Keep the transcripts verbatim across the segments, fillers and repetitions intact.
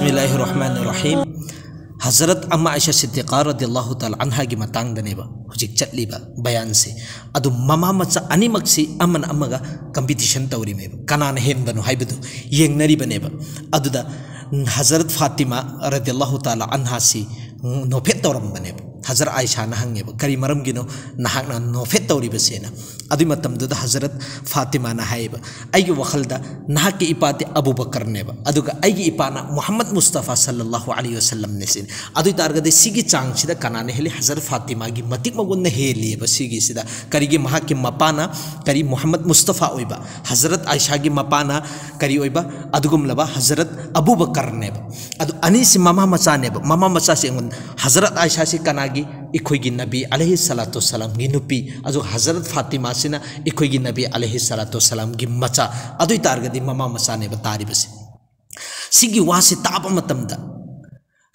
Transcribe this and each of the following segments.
ꯕꯤꯁꯃꯤꯜꯂꯥꯍꯤꯔ ꯔꯍꯃꯥꯅꯤꯔ ꯔꯍꯤꯝ꯫ ꯍꯖꯔꯠ ꯑꯝꯃꯥ ꯑꯥꯏꯁꯥ ꯁꯤꯗꯤꯀꯥ ꯔꯗꯤꯌꯜꯂꯥꯍꯨ ꯇꯥꯂꯥ ꯑꯟꯍꯥꯒꯤ ꯃꯇꯥꯡꯗꯅꯦꯕ ꯍꯧꯖꯤꯛ ꯆꯠꯂꯤꯕ ꯕꯌꯥꯟꯁꯦ꯫ ꯑꯗꯨ ꯃꯃꯥ ꯃꯆꯥ ꯑꯅꯤꯃꯛꯁꯤ ꯑꯃꯅ ꯑꯃꯒ ꯀꯝꯄꯤꯇꯤꯁꯟ ꯇꯧꯔꯤꯃꯦꯕ, ꯀꯅꯥꯅ ꯍꯦꯟꯕꯅꯣ ꯍꯥꯏꯕꯗꯨ ꯌꯦꯡꯅꯔꯤꯕꯅꯦꯕ꯫ ꯑꯗꯨꯗ ꯍꯖꯔꯠ ꯐꯥꯇꯤꯃꯥ ꯔꯗꯤꯌꯜꯂꯥꯍꯨ ꯇꯥꯂꯥ ꯑꯟꯍꯥꯁꯤ ꯅꯣꯐꯦꯠ ꯇꯧꯔꯝꯕꯅꯦꯕ꯫ ꯍꯖꯔꯠ ꯑꯥꯏꯁꯥꯅ ꯍꯪꯉꯦꯕ, "ꯀꯔꯤ ꯃꯔꯝꯒꯤꯅꯣ ꯅꯍꯥꯛꯅ ꯅꯣꯐꯦꯠ ꯇꯧꯔꯤꯕꯁꯦꯅ?" ꯑꯗꯨꯏ ꯃꯇꯝꯗꯨꯗ ꯍꯖꯔꯠ ꯐꯥꯇꯤꯃꯥꯅ ꯍꯥꯏꯌꯦꯕ, "ꯑꯩꯒꯤ ꯋꯥꯈꯜꯗ ꯅꯍꯥꯛꯀꯤ ꯏꯄꯥꯗꯤ ꯑꯕꯨ ꯕꯀꯔꯅꯦꯕ, ꯑꯗꯨꯒ ꯑꯩꯒꯤ ꯏꯄꯥꯅ ꯃꯨꯍꯝꯃꯗ ꯃꯨꯁꯇꯐꯥ ꯁꯜꯂꯜꯂꯥꯍꯨ ꯑꯂꯩꯍꯤ ꯋꯁꯜꯂꯝꯅꯦ ꯁꯤꯅꯤ꯫ ꯑꯗꯨ ꯑꯣꯏ ꯇꯥꯔꯒꯗꯤ ꯁꯤꯒꯤ ꯆꯥꯡꯁꯤꯗ ꯀꯅꯥꯅ ꯍꯦꯜꯂꯤ? ꯍꯖꯔꯠ ꯐꯥꯇꯤꯃꯥꯒꯤ ꯃꯇꯤꯛ ꯃꯒꯨꯟꯅ ꯍꯦꯜꯂꯤꯑꯕ ꯁꯤꯒꯤꯁꯤꯗ꯫ ꯀꯔꯤꯒꯤ? ꯃꯍꯥꯛꯀꯤ ꯃꯄꯥꯅ ꯀꯔꯤ ꯃꯨꯍꯝꯃꯗ ꯃꯨꯁꯇꯐꯥ ꯑꯣꯏꯕ, ꯍꯖꯔꯠ ꯑꯥꯏꯁꯥꯒꯤ ꯃꯄꯥꯅ ꯀꯔꯤ ꯑꯣꯏꯕ? ꯑꯗꯨꯒꯨꯝꯂꯕ ꯍꯖꯔꯠ ꯑꯕꯨ ꯕꯀꯔꯅꯦꯕ꯫ ꯑꯗꯨ ꯑꯅꯤꯁꯤ ꯃꯃꯥ ꯃꯆꯥꯅꯦꯕ꯫ ꯃꯃꯥ ꯃꯆꯥꯁꯤ ꯑꯩꯉꯣꯟꯗ ꯍꯖꯔꯠ ꯑꯥꯏꯁꯥꯁꯤ ꯀꯅꯥꯒꯤ? ꯑꯩꯈꯣꯏꯒꯤ ꯅꯕꯤ ꯑꯂꯩꯍꯤ ꯁꯂꯥꯇꯨ ꯁꯂꯥꯝꯒꯤ ꯅꯨꯄꯤ꯫ ꯑꯗꯨꯒ ꯍꯖꯔꯠ ꯐꯥꯇꯤꯃꯥꯁꯤꯅ ꯑꯩꯈꯣꯏꯒꯤ ꯅꯕꯤ ꯑꯂꯩꯍꯤ ꯁꯂꯥꯇꯨ ꯁꯂꯥꯝꯒꯤ ꯃꯆꯥ꯫ ꯑꯗꯨ ꯑꯣꯏ ꯇꯥꯔꯒꯗꯤ ꯃꯃꯥ ꯃꯆꯥꯅꯦꯕ ꯇꯥꯔꯤꯕꯁꯦ꯫ ꯁꯤꯒꯤ ꯋꯥꯁꯤ ꯇꯥꯕ ꯃꯇꯝꯗ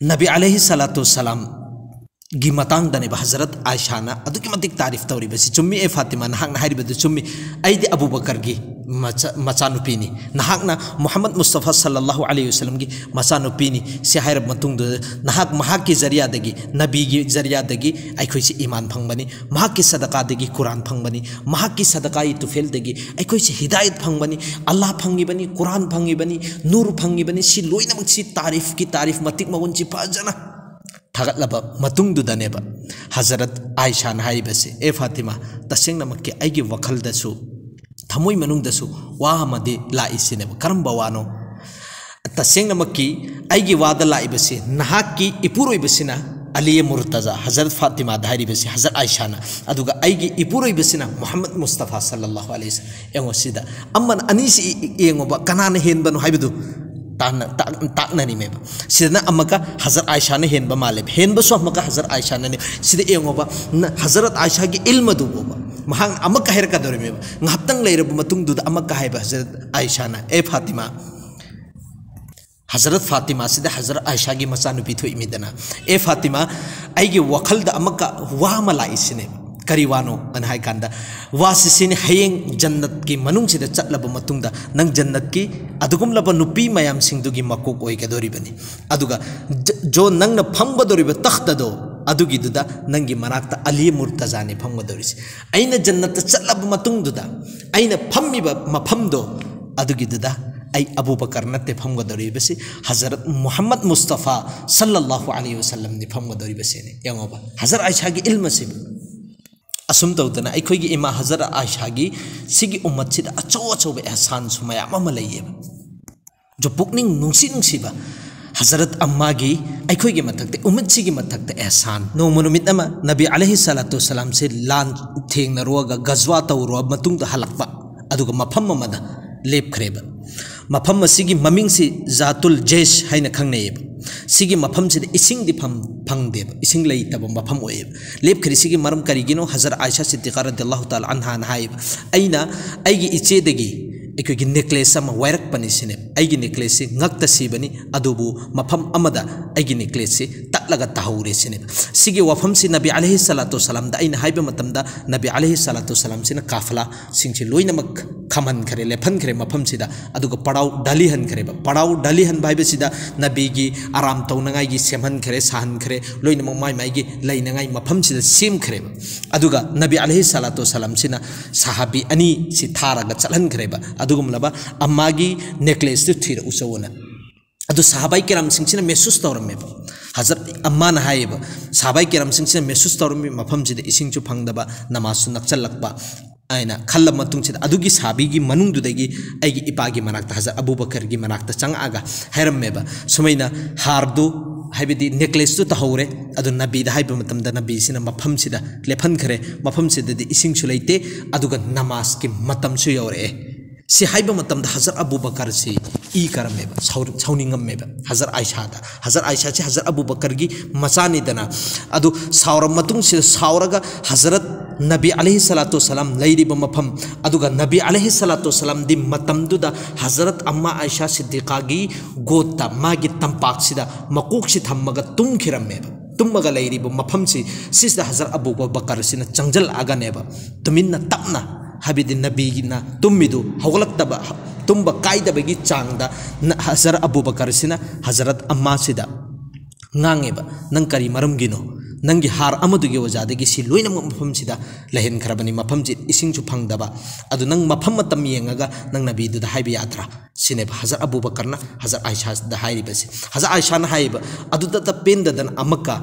ꯅꯕꯤ ꯑꯂꯩꯍꯤ ꯁꯂꯥꯇꯨ ꯁꯂꯥꯝꯒꯤ ꯃꯇꯥꯡꯗꯅꯦꯕ ꯍꯖꯔꯠ ꯑꯥꯏꯁꯥꯅ ꯑꯗꯨꯛꯀꯤ ꯃꯇꯤꯛ ꯇꯥꯔꯤꯐ ꯇꯧꯔꯤꯕꯁꯤ꯫ "ꯆꯨꯝꯃꯤ, ꯑꯦ ꯐꯥꯇꯤꯃꯥ, ꯅꯍꯥꯛꯅ ꯍꯥꯏꯔꯤꯕꯗꯨ ꯆꯨꯝꯃꯤ꯫ ꯑꯩꯗꯤ ꯑꯕꯨ ꯕꯀꯔꯒꯤ ꯃꯆꯥ-, ꯃꯆꯥꯅꯨꯄꯤꯅꯤ꯫ ꯅꯍꯥꯛꯅ ꯃꯨꯍꯝꯃꯗ ꯃꯨꯁꯇꯐꯥ ꯁꯜꯂꯜꯂꯥꯍꯨ ꯑꯂꯩꯍꯤ ꯋꯁꯜꯂꯝꯒꯤ ꯃꯆꯥꯅꯨꯄꯤꯅꯤ꯫ ꯁꯤ ꯍꯥꯏꯔꯕ ꯃꯇꯨꯡꯗ ꯅꯍꯥꯛ ꯃꯍꯥꯛꯀꯤ ꯖꯔꯤꯌꯥꯗꯒꯤ, ꯅꯕꯤꯒꯤ ꯖꯔꯤꯌꯥꯗꯒꯤ ꯑꯩꯈꯣꯏꯁꯤ ꯏꯃꯥꯟ ꯐꯪꯕꯅꯤ꯫ ꯃꯍꯥꯛꯀꯤ ꯁꯗꯀꯥꯗꯒꯤ ꯀꯨꯔꯥꯟ ꯐꯪꯕꯅꯤ꯫ ꯃꯍꯥꯛꯀꯤ ꯁꯗꯀꯥꯒꯤ ꯇꯨꯐꯦꯜꯗꯒꯤ ꯑꯩꯈꯣꯏꯁꯤ ꯍꯤꯗꯥꯌꯠ ꯐꯪꯕꯅꯤ, ꯑꯜꯂꯥꯍ ꯐꯪꯉꯤꯕꯅꯤ, ꯀꯨꯔꯥꯟ ꯐꯪꯉꯤꯕꯅꯤ, ꯅꯨꯔ ꯐꯪꯉꯤꯕꯅꯤ꯫" ꯁꯤ ꯂꯣꯏꯅꯃꯛꯁꯤ ꯇꯥꯔꯤꯐꯀꯤ ꯇꯥꯔꯤꯐ, ꯃꯇꯤꯛ ꯃꯒꯨꯟꯁꯤ ꯐꯖꯅ ꯊꯥꯒꯠꯂꯕ ꯃꯇꯨꯡꯗꯨꯗꯅꯦꯕ ꯍꯖꯔꯠ ꯑꯥꯏꯁꯥꯅ ꯍꯥꯏꯔꯤꯕꯁꯦ, "ꯑꯦ ꯐꯥꯇꯤꯃꯥ, ꯇꯁꯦꯡꯅꯃꯛꯀꯤ ꯑꯩꯒꯤ ꯋꯥꯈꯜꯗꯁꯨ, ꯊꯃꯣꯏ ꯃꯅꯨꯡꯗꯁꯨ ꯋꯥ ꯑꯃꯗꯤ ꯂꯥꯛꯏꯁꯤꯅꯦꯕ꯫" "ꯀꯔꯝꯕ ꯋꯥꯅꯣ?" "ꯇꯁꯦꯡꯅꯃꯛꯀꯤ ꯑꯩꯒꯤ ꯋꯥꯗ ꯂꯥꯛꯏꯕꯁꯤ, ꯅꯍꯥꯛꯀꯤ ꯏꯄꯨꯔꯣꯏꯕꯁꯤꯅ ꯑꯂꯤ ꯃꯨꯔꯇꯖꯥ", ꯍꯖꯔꯠ ꯐꯥꯇꯤꯃꯥꯗ ꯍꯥꯏꯔꯤꯕꯁꯤ ꯍꯖꯔꯠ ꯑꯥꯏꯁꯥꯅ, "ꯑꯗꯨꯒ ꯑꯩꯒꯤ ꯏꯄꯨꯔꯣꯏꯕꯁꯤꯅ ꯃꯨꯍꯝꯃꯗ ꯃꯨꯁꯇꯐꯥ ꯁꯜꯂꯜꯂꯥꯍꯨ ꯑꯂꯩꯍꯤ ꯋꯁꯜꯂꯝ꯫" ꯌꯦꯡꯉꯣ ꯁꯤꯗ, ꯑꯃꯅ ꯑꯅꯤꯁꯤ ꯏ-, ꯏ-, ꯌꯦꯡꯉꯣꯕ, ꯀꯅꯥꯅ ꯍꯦꯟꯕꯅꯣ ꯍꯥꯏꯕꯗꯨ ꯇꯥꯟꯅ-, ꯇꯥꯛ-, ꯇꯥꯛꯅꯔꯤꯃꯦꯕ꯫ ꯁꯤꯗꯅ ꯑꯃꯨꯛꯀ ꯍꯖꯔꯠ ꯑꯥꯏꯁꯥꯅ ꯍꯦꯟꯕ ꯃꯥꯜꯂꯦꯕ, ꯍꯦꯟꯕꯁꯨ ꯑꯃꯨꯛꯀ ꯍꯖꯔꯠ ꯑꯥꯏꯁꯥꯅꯅꯦ꯫ ꯁꯤꯗ ꯌꯦꯡꯉꯣꯕ, ꯅ-, ꯍꯖꯔꯠ ꯑꯥꯏꯁꯥꯒꯤ ꯏꯜꯃꯗꯨꯕꯣꯕ ꯃꯍꯥꯛꯅ ꯑꯃꯨꯛꯀ ꯍꯥꯏꯔꯛꯀꯗꯧꯔꯤꯃꯦꯕ꯫ ꯉꯥꯏꯍꯥꯛꯇꯪ ꯂꯩꯔꯕ ꯃꯇꯨꯡꯗꯨꯗ ꯑꯃꯨꯛꯀ ꯍꯥꯏꯕ ꯍꯖꯔꯠ ꯑꯥꯏꯁꯥꯅ, "ꯑꯦ ꯐꯥꯇꯤꯃꯥ", ꯍꯖꯔꯠ ꯐꯥꯇꯤꯃꯥꯁꯤꯗ ꯍꯖꯔꯠ ꯑꯥꯏꯁꯥꯒꯤ ꯃꯆꯥꯅꯨꯄꯤ ꯊꯣꯛꯏꯃꯤꯗꯅ, "ꯑꯦ ꯐꯥꯇꯤꯃꯥ, ꯑꯩꯒꯤ ꯋꯥꯈꯜꯗ ꯑꯃꯨꯛꯀ ꯋꯥ ꯑꯃ ꯂꯥꯛꯏꯁꯤꯅꯦꯕ꯫ ꯀꯔꯤ ꯋꯥꯅꯣ ꯑꯅ ꯍꯥꯏ ꯀꯥꯟꯗ, ꯋꯥꯁꯤ ꯁꯤꯅꯤ: ꯍꯌꯦꯡ ꯖꯟꯅꯠꯀꯤ ꯃꯅꯨꯡꯁꯤꯗ ꯆꯠꯂꯕ ꯃꯇꯨꯡꯗ ꯅꯪ ꯖꯟꯅꯠꯀꯤ ꯑꯗꯨꯒꯨꯝꯂꯕ ꯅꯨꯄꯤ ꯃꯌꯥꯝꯁꯤꯡꯗꯨꯒꯤ ꯃꯀꯣꯛ ꯑꯣꯏꯒꯗꯧꯔꯤꯕꯅꯤ꯫ ꯑꯗꯨꯒ ꯖ-, ꯖꯣ, ꯅꯪꯅ ꯐꯝꯒꯗꯧꯔꯤꯕ ꯇꯈꯇꯗꯣ, ꯑꯗꯨꯒꯤꯗꯨꯗ ꯅꯪꯒꯤ ꯃꯅꯥꯛꯇ ꯑꯂꯤ ꯃꯨꯔꯇꯖꯥꯅꯤ ꯐꯝꯒꯗꯧꯔꯤꯁꯤ꯫ ꯑꯩꯅ ꯖꯟꯅꯠꯇ ꯆꯠꯂꯕ ꯃꯇꯨꯡꯗꯨꯗ ꯑꯩꯅ ꯐꯝꯃꯤꯕ ꯃꯐꯝꯗꯣ, ꯑꯗꯨꯒꯤꯗꯨꯗ ꯑꯩ ꯑꯕꯨ ꯕꯀꯔ ꯅꯠꯇꯦ ꯐꯝꯒꯗꯧꯔꯤꯕꯁꯤ, ꯍꯖꯔꯠ ꯃꯨꯍꯝꯃꯗ ꯃꯨꯁꯇꯐꯥ ꯁꯜꯂꯜꯂꯥꯍꯨ ꯑꯂꯩꯍꯤ ꯋꯁꯜꯂꯝꯅꯤ ꯐꯝꯒꯗꯧꯔꯤꯕꯁꯤꯅꯤ꯫ ꯌꯦꯡꯉꯣꯕ, ꯍꯖꯔꯠ ꯑꯥꯏꯁꯥꯒꯤ ꯏꯜꯃ ꯑꯁꯤꯕꯨ꯫ ꯑꯁꯨꯝ ꯇꯧꯗꯅ ꯑꯩꯈꯣꯏꯒꯤ ꯏꯃꯥ ꯍꯖꯔꯠ ꯑꯥꯏꯁꯥꯒꯤ ꯁꯤꯒꯤ ꯎꯝꯃꯠꯁꯤꯗ ꯑꯆꯧ ꯑꯆꯧꯕ ꯑꯦꯍꯁꯥꯟꯁꯨ ꯃꯌꯥꯝ ꯑꯃ ꯂꯩꯌꯦꯕ꯫ ꯖꯣ, ꯄꯨꯛꯅꯤꯡ ꯅꯨꯡꯁꯤ ꯅꯨꯡꯁꯤꯕ ꯍꯖꯔꯠ ꯑꯝꯃꯥꯒꯤ ꯑꯩꯈꯣꯏꯒꯤ ꯃꯊꯛꯇ, ꯎꯝꯃꯠꯁꯤꯒꯤ ꯃꯊꯛꯇ ꯑꯦꯍꯁꯥꯟ꯫ ꯅꯣꯡꯃ ꯅꯨꯃꯤꯠ ꯑꯃ ꯅꯕꯤ ꯑꯂꯩꯍꯤ ꯁꯂꯥꯇꯨ ꯋꯁꯂꯥꯝꯁꯦ ꯂꯥꯟ ꯊꯦꯡꯅꯔꯨꯔꯒ, ꯒꯖꯋꯥ ꯇꯧꯔꯨꯔ ꯃꯇꯨꯡꯗ ꯍꯜꯂꯛꯄ, ꯑꯗꯨꯒ ꯃꯐꯝ ꯑꯃꯗ ꯂꯦꯞꯈ꯭ꯔꯦꯕ꯫ ꯃꯐꯝ ꯑꯁꯤꯒꯤ ꯃꯃꯤꯡꯁꯤ ꯖꯥꯇꯨꯜ ꯖꯦꯁ ꯍꯥꯏꯅ ꯈꯪꯅꯩꯌꯦꯕ꯫ ꯁꯤꯒꯤ ꯃꯐꯝꯁꯤꯗ ꯏꯁꯤꯡꯗꯤ ꯐꯪ-, ꯐꯪꯗꯦꯕ, ꯏꯁꯤꯡ ꯂꯩꯇꯕ ꯃꯐꯝ ꯑꯣꯏꯌꯦꯕ꯫ ꯂꯦꯞꯈ꯭ꯔꯤꯁꯤꯒꯤ ꯃꯔꯝ ꯀꯔꯤꯒꯤꯅꯣ? ꯍꯖꯔꯠ ꯑꯥꯏꯁꯥ ꯁꯤꯗꯤꯀꯥ ꯔꯗꯤꯌꯜꯂꯥꯍꯨ ꯇꯥꯂꯥ ꯑꯟꯍꯥꯅ ꯍꯥꯏꯌꯦꯕ, "ꯑꯩꯅ ꯑꯩꯒꯤ ꯏꯆꯦꯗꯒꯤ ꯑꯩꯈꯣꯏꯒꯤ ꯅꯦꯀ꯭ꯂꯦꯁ ꯑꯃ ꯋꯥꯏꯔꯛꯄꯅꯤ" ꯁꯤꯅꯦ꯫ "ꯑꯩꯒꯤ ꯅꯦꯀ꯭ꯂꯦꯁꯁꯤ ꯉꯛꯇ ꯁꯤꯕꯅꯤ, ꯑꯗꯨꯕꯨ ꯃꯐꯝ ꯑꯃꯗ ꯑꯩꯒꯤ ꯅꯦꯀ꯭ꯂꯦꯁꯁꯤ ꯇꯠꯂꯒ ꯇꯥꯍꯧꯔꯦ" ꯁꯤꯅꯦꯕ꯫ ꯁꯤꯒꯤ ꯋꯥꯐꯝꯁꯤ ꯅꯕꯤ ꯑꯂꯩꯍꯤ ꯁꯂꯥꯇꯨ ꯋꯁꯂꯥꯝꯗ ꯑꯩꯅ ꯍꯥꯏꯕ ꯃꯇꯝꯗ, ꯅꯕꯤ ꯑꯂꯩꯍꯤ ꯁꯂꯥꯇꯨ ꯋꯁꯂꯥꯝꯁꯤꯅ ꯀꯥꯐꯂꯥꯁꯤꯡꯁꯤ ꯂꯣꯏꯅꯃꯛ ꯈꯝꯍꯟꯈ꯭ꯔꯦ, ꯂꯦꯞꯍꯟꯈ꯭ꯔꯦ ꯃꯐꯝꯁꯤꯗ꯫ ꯑꯗꯨꯒ ꯄꯔꯥꯎ ꯗꯥꯂꯤꯍꯟꯈ꯭ꯔꯦꯕ꯫ ꯄꯔꯥꯎ ꯗꯥꯂꯤꯍꯟꯕ ꯍꯥꯏꯕꯁꯤꯗ ꯅꯕꯤꯒꯤ ꯑꯔꯥꯝ ꯇꯧꯅꯉꯥꯏꯒꯤ ꯁꯦꯝꯍꯟꯈ꯭ꯔꯦ, ꯁꯥꯍꯟꯈ꯭ꯔꯦ, ꯂꯣꯏꯅꯃꯛ ꯃꯥꯏ ꯃꯥꯏꯒꯤ ꯂꯩꯅꯉꯥꯏ ꯃꯐꯝꯁꯤꯗ ꯁꯦꯝꯈ꯭ꯔꯦꯕ꯫ ꯑꯗꯨꯒ ꯅꯕꯤ ꯑꯂꯩꯍꯤ ꯁꯂꯥꯇꯨ ꯋꯁꯂꯥꯝꯁꯤꯅ ꯁꯍꯥꯕꯤ ꯑꯅꯤꯁꯤ ꯊꯥꯔꯒ ꯆꯠꯍꯟꯈ꯭ꯔꯦꯕ, ꯑꯗꯨꯒꯨꯝꯂꯕ ꯑꯝꯃꯥꯒꯤ ꯅꯦꯀ꯭ꯂꯦꯁꯇꯨ ꯊꯤꯔꯛꯎ ꯆꯧꯑꯅ꯫ ꯑꯗꯨ ꯁꯍꯥꯕꯥꯏ ꯀꯤꯔꯥꯝꯁꯤꯡꯁꯤꯅ ꯃꯦꯁꯨꯁ ꯇꯧꯔꯝꯃꯦꯕ꯫ ꯍꯖꯔꯠ ꯑꯝꯃꯥꯅ ꯍꯥꯏꯌꯦꯕ, ꯁꯍꯥꯕꯥꯏ ꯀꯤꯔꯥꯝꯁꯤꯡꯁꯤꯅ ꯃꯦꯁꯨꯁ ꯇꯧꯔꯝꯃꯤ, ꯃꯐꯝꯁꯤꯗ ꯏꯁꯤꯡꯁꯨ ꯐꯪꯗꯕ, ꯅꯃꯥꯖꯁꯨ ꯅꯛꯁꯜꯂꯛꯄ ꯍꯥꯏꯅ ꯈꯜꯂ ꯃꯇꯨꯡꯁꯤꯗ, ꯑꯗꯨꯒꯤ ꯁꯍꯥꯕꯤꯒꯤ ꯃꯅꯨꯡꯗꯨꯗꯒꯤ ꯑꯩꯒꯤ ꯏꯄꯥꯒꯤ ꯃꯅꯥꯛꯇ, ꯍꯖꯔꯠ ꯑꯕꯨ ꯕꯀꯔꯒꯤ ꯃꯅꯥꯛꯇ ꯆꯪꯉꯛꯑꯒ ꯍꯥꯏꯔꯝꯃꯦꯕ, ꯁꯨꯃꯥꯏꯅ ꯍꯥꯔꯗꯨ, ꯍꯥꯏꯕꯗꯤ ꯅꯦꯀ꯭ꯂꯦꯁꯇꯨ ꯇꯥꯍꯧꯔꯦ, ꯑꯗꯨ ꯅꯕꯤꯗ ꯍꯥꯏꯕ ꯃꯇꯝꯗ ꯅꯕꯤꯁꯤꯅ ꯃꯐꯝꯁꯤꯗ ꯂꯦꯞꯍꯟꯈ꯭ꯔꯦ, ꯃꯐꯝꯁꯤꯗꯗꯤ ꯏꯁꯤꯡꯁꯨ ꯂꯩꯇꯦ, ꯑꯗꯨꯒ ꯅꯃꯥꯖꯀꯤ ꯃꯇꯝꯁꯨ ꯌꯧꯔꯛꯑꯦ꯫ ꯁꯤ ꯍꯥꯏꯕ ꯃꯇꯝꯗ ꯍꯖꯔꯠ ꯑꯕꯨ ꯕꯀꯔꯁꯤ ꯏ ꯀꯥꯔꯝꯃꯦꯕ, ꯁꯥꯎ-, ꯁꯥꯎꯅꯤꯡꯉꯝꯃꯦꯕ ꯍꯖꯔꯠ ꯑꯥꯏꯁꯥꯗ꯫ ꯍꯖꯔꯠ ꯑꯥꯏꯁꯥꯁꯤ ꯍꯖꯔꯠ ꯑꯕꯨ ꯕꯀꯔꯒꯤ ꯃꯆꯥꯅꯤꯗꯅ꯫ ꯑꯗꯨ ꯁꯥꯎꯔ ꯃꯇꯨꯡꯁꯤꯗ, ꯁꯥꯎꯔꯒ ꯍꯖꯔꯠ ꯅꯕꯤ ꯑꯂꯩꯍꯤ ꯁꯂꯥꯇꯨ ꯋꯁꯂꯥꯝ ꯂꯩꯔꯤꯕ ꯃꯐꯝ, ꯑꯗꯨꯒ ꯅꯕꯤ ꯑꯂꯩꯍꯤ ꯁꯂꯥꯇꯨ ꯋꯁꯂꯥꯝꯗꯤ ꯃꯇꯝꯗꯨꯗ ꯍꯖꯔꯠ ꯑꯝꯃꯥ ꯑꯥꯏꯁꯥ ꯁꯤꯗꯤꯀꯥꯒꯤ ꯒꯣꯠꯇ, ꯃꯥꯒꯤ ꯇꯝꯄꯥꯛꯁꯤꯗ ꯃꯀꯣꯛꯁꯤ ꯊꯝꯃꯒ ꯇꯨꯝꯈꯤꯔꯝꯃꯦꯕ꯫ ꯇꯨꯝꯃꯒ ꯂꯩꯔꯤꯕ ꯃꯐꯝꯁꯤ, ꯁꯤꯁꯤꯗ ꯍꯖꯔꯠ ꯑꯕꯨ ꯕꯀꯔꯁꯤꯅ ꯆꯪꯁꯤꯜꯂꯛꯑꯒꯅꯦꯕ, ꯇꯨꯃꯤꯟꯅ ꯇꯞꯅ, ꯍꯥꯏꯕꯗꯤ ꯅꯕꯤꯒꯤꯅ ꯇꯨꯝꯃꯤꯗꯨ ꯍꯧꯒꯠꯂꯛꯇꯕ, ꯇꯨꯝꯕ ꯀꯥꯏꯗꯕꯒꯤ ꯆꯥꯡꯗ ꯅ-, ꯍꯖꯔꯠ ꯑꯕꯨ ꯕꯀꯔꯁꯤꯅ ꯍꯖꯔꯠ ꯑꯝꯃꯥꯁꯤꯗ ꯉꯥꯡꯉꯦꯕ, "ꯅꯪ ꯀꯔꯤ ꯃꯔꯝꯒꯤꯅꯣ? ꯅꯪꯒꯤ ꯍꯥꯔ ꯑꯃꯗꯨꯒꯤ ꯋꯖꯥꯗꯒꯤ ꯁꯤ ꯂꯣꯏꯅꯃꯛ ꯃꯐꯝꯁꯤꯗ ꯂꯩꯍꯟꯈ꯭ꯔꯕꯅꯤ, ꯃꯐꯝꯁꯤ ꯏꯁꯤꯡꯁꯨ ꯐꯪꯗꯕ, ꯑꯗꯨ ꯅꯪ ꯃꯐꯝ ꯃꯇꯝ ꯌꯦꯡꯉꯒ ꯅꯪ ꯅꯕꯤꯗꯨꯗ ꯍꯥꯏꯕ ꯌꯥꯗ꯭ꯔꯥ?" ꯁꯤꯅꯦꯕ ꯍꯖꯔꯠ ꯑꯕꯨ ꯕꯀꯔꯅ ꯍꯖꯔꯠ ꯑꯥꯏꯁꯥꯗ ꯍꯥꯏꯔꯤꯕꯁꯤ꯫ ꯍꯖꯔꯠ ꯑꯥꯏꯁꯥꯅ ꯍꯥꯏꯌꯦꯕ, "ꯑꯗꯨꯗꯇ ꯄꯦꯟꯗꯗꯅ ꯑꯃꯨꯛꯀ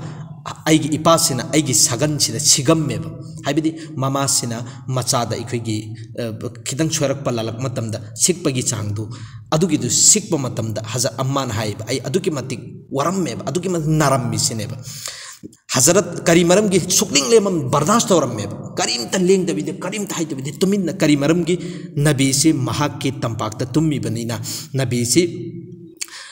ꯑꯩꯒꯤ ꯏꯄꯥꯁꯤꯅ ꯑꯩꯒꯤ ꯁꯒꯟꯁꯤꯗ ꯁꯤꯒꯝꯃꯦꯕ"꯫ ꯍꯥꯏꯕꯗꯤ ꯃꯃꯥꯁꯤꯅ ꯃꯆꯥꯗ ꯑꯩꯈꯣꯏꯒꯤ, ꯑ, ꯈꯤꯇꯪ ꯁꯣꯏꯔꯛꯄ ꯂꯥꯜꯂꯛꯄ ꯃꯇꯝꯗ ꯁꯤꯛꯄꯒꯤ ꯆꯥꯡꯗꯨ, ꯑꯗꯨꯒꯤꯗꯨ ꯁꯤꯛꯄ ꯃꯇꯝꯗ ꯍꯖꯔꯠ ꯑꯝꯃꯥꯅ ꯍꯥꯏꯌꯦꯕ, "ꯑꯩ ꯑꯗꯨꯛꯀꯤ ꯃꯇꯤꯛ ꯋꯥꯔꯝꯃꯦꯕ, ꯑꯗꯨꯛꯀꯤ ꯃꯇꯤꯛ ꯅꯥꯔꯝꯃꯤ" ꯁꯤꯅꯦꯕ꯫ ꯍꯖꯔꯠ ꯀꯔꯤ ꯃꯔꯝꯒꯤ ꯁꯨꯛꯂꯦꯡ ꯂꯦꯝꯃꯝ ꯕꯔꯗꯥꯁ ꯇꯧꯔꯝꯃꯦꯕ, ꯀꯔꯤꯝꯇ ꯂꯦꯡꯗꯕꯤꯗ, ꯀꯔꯤꯝꯇ ꯍꯥꯏꯗꯕꯤꯗ, ꯇꯨꯃꯤꯟꯅ꯫ ꯀꯔꯤ ꯃꯔꯝꯒꯤ? ꯅꯕꯤꯁꯤ ꯃꯍꯥꯛꯀꯤ ꯇꯝꯄꯥꯛꯇ ꯇꯨꯝꯃꯤꯕꯅꯤꯅ, ꯅꯕꯤꯁꯤ,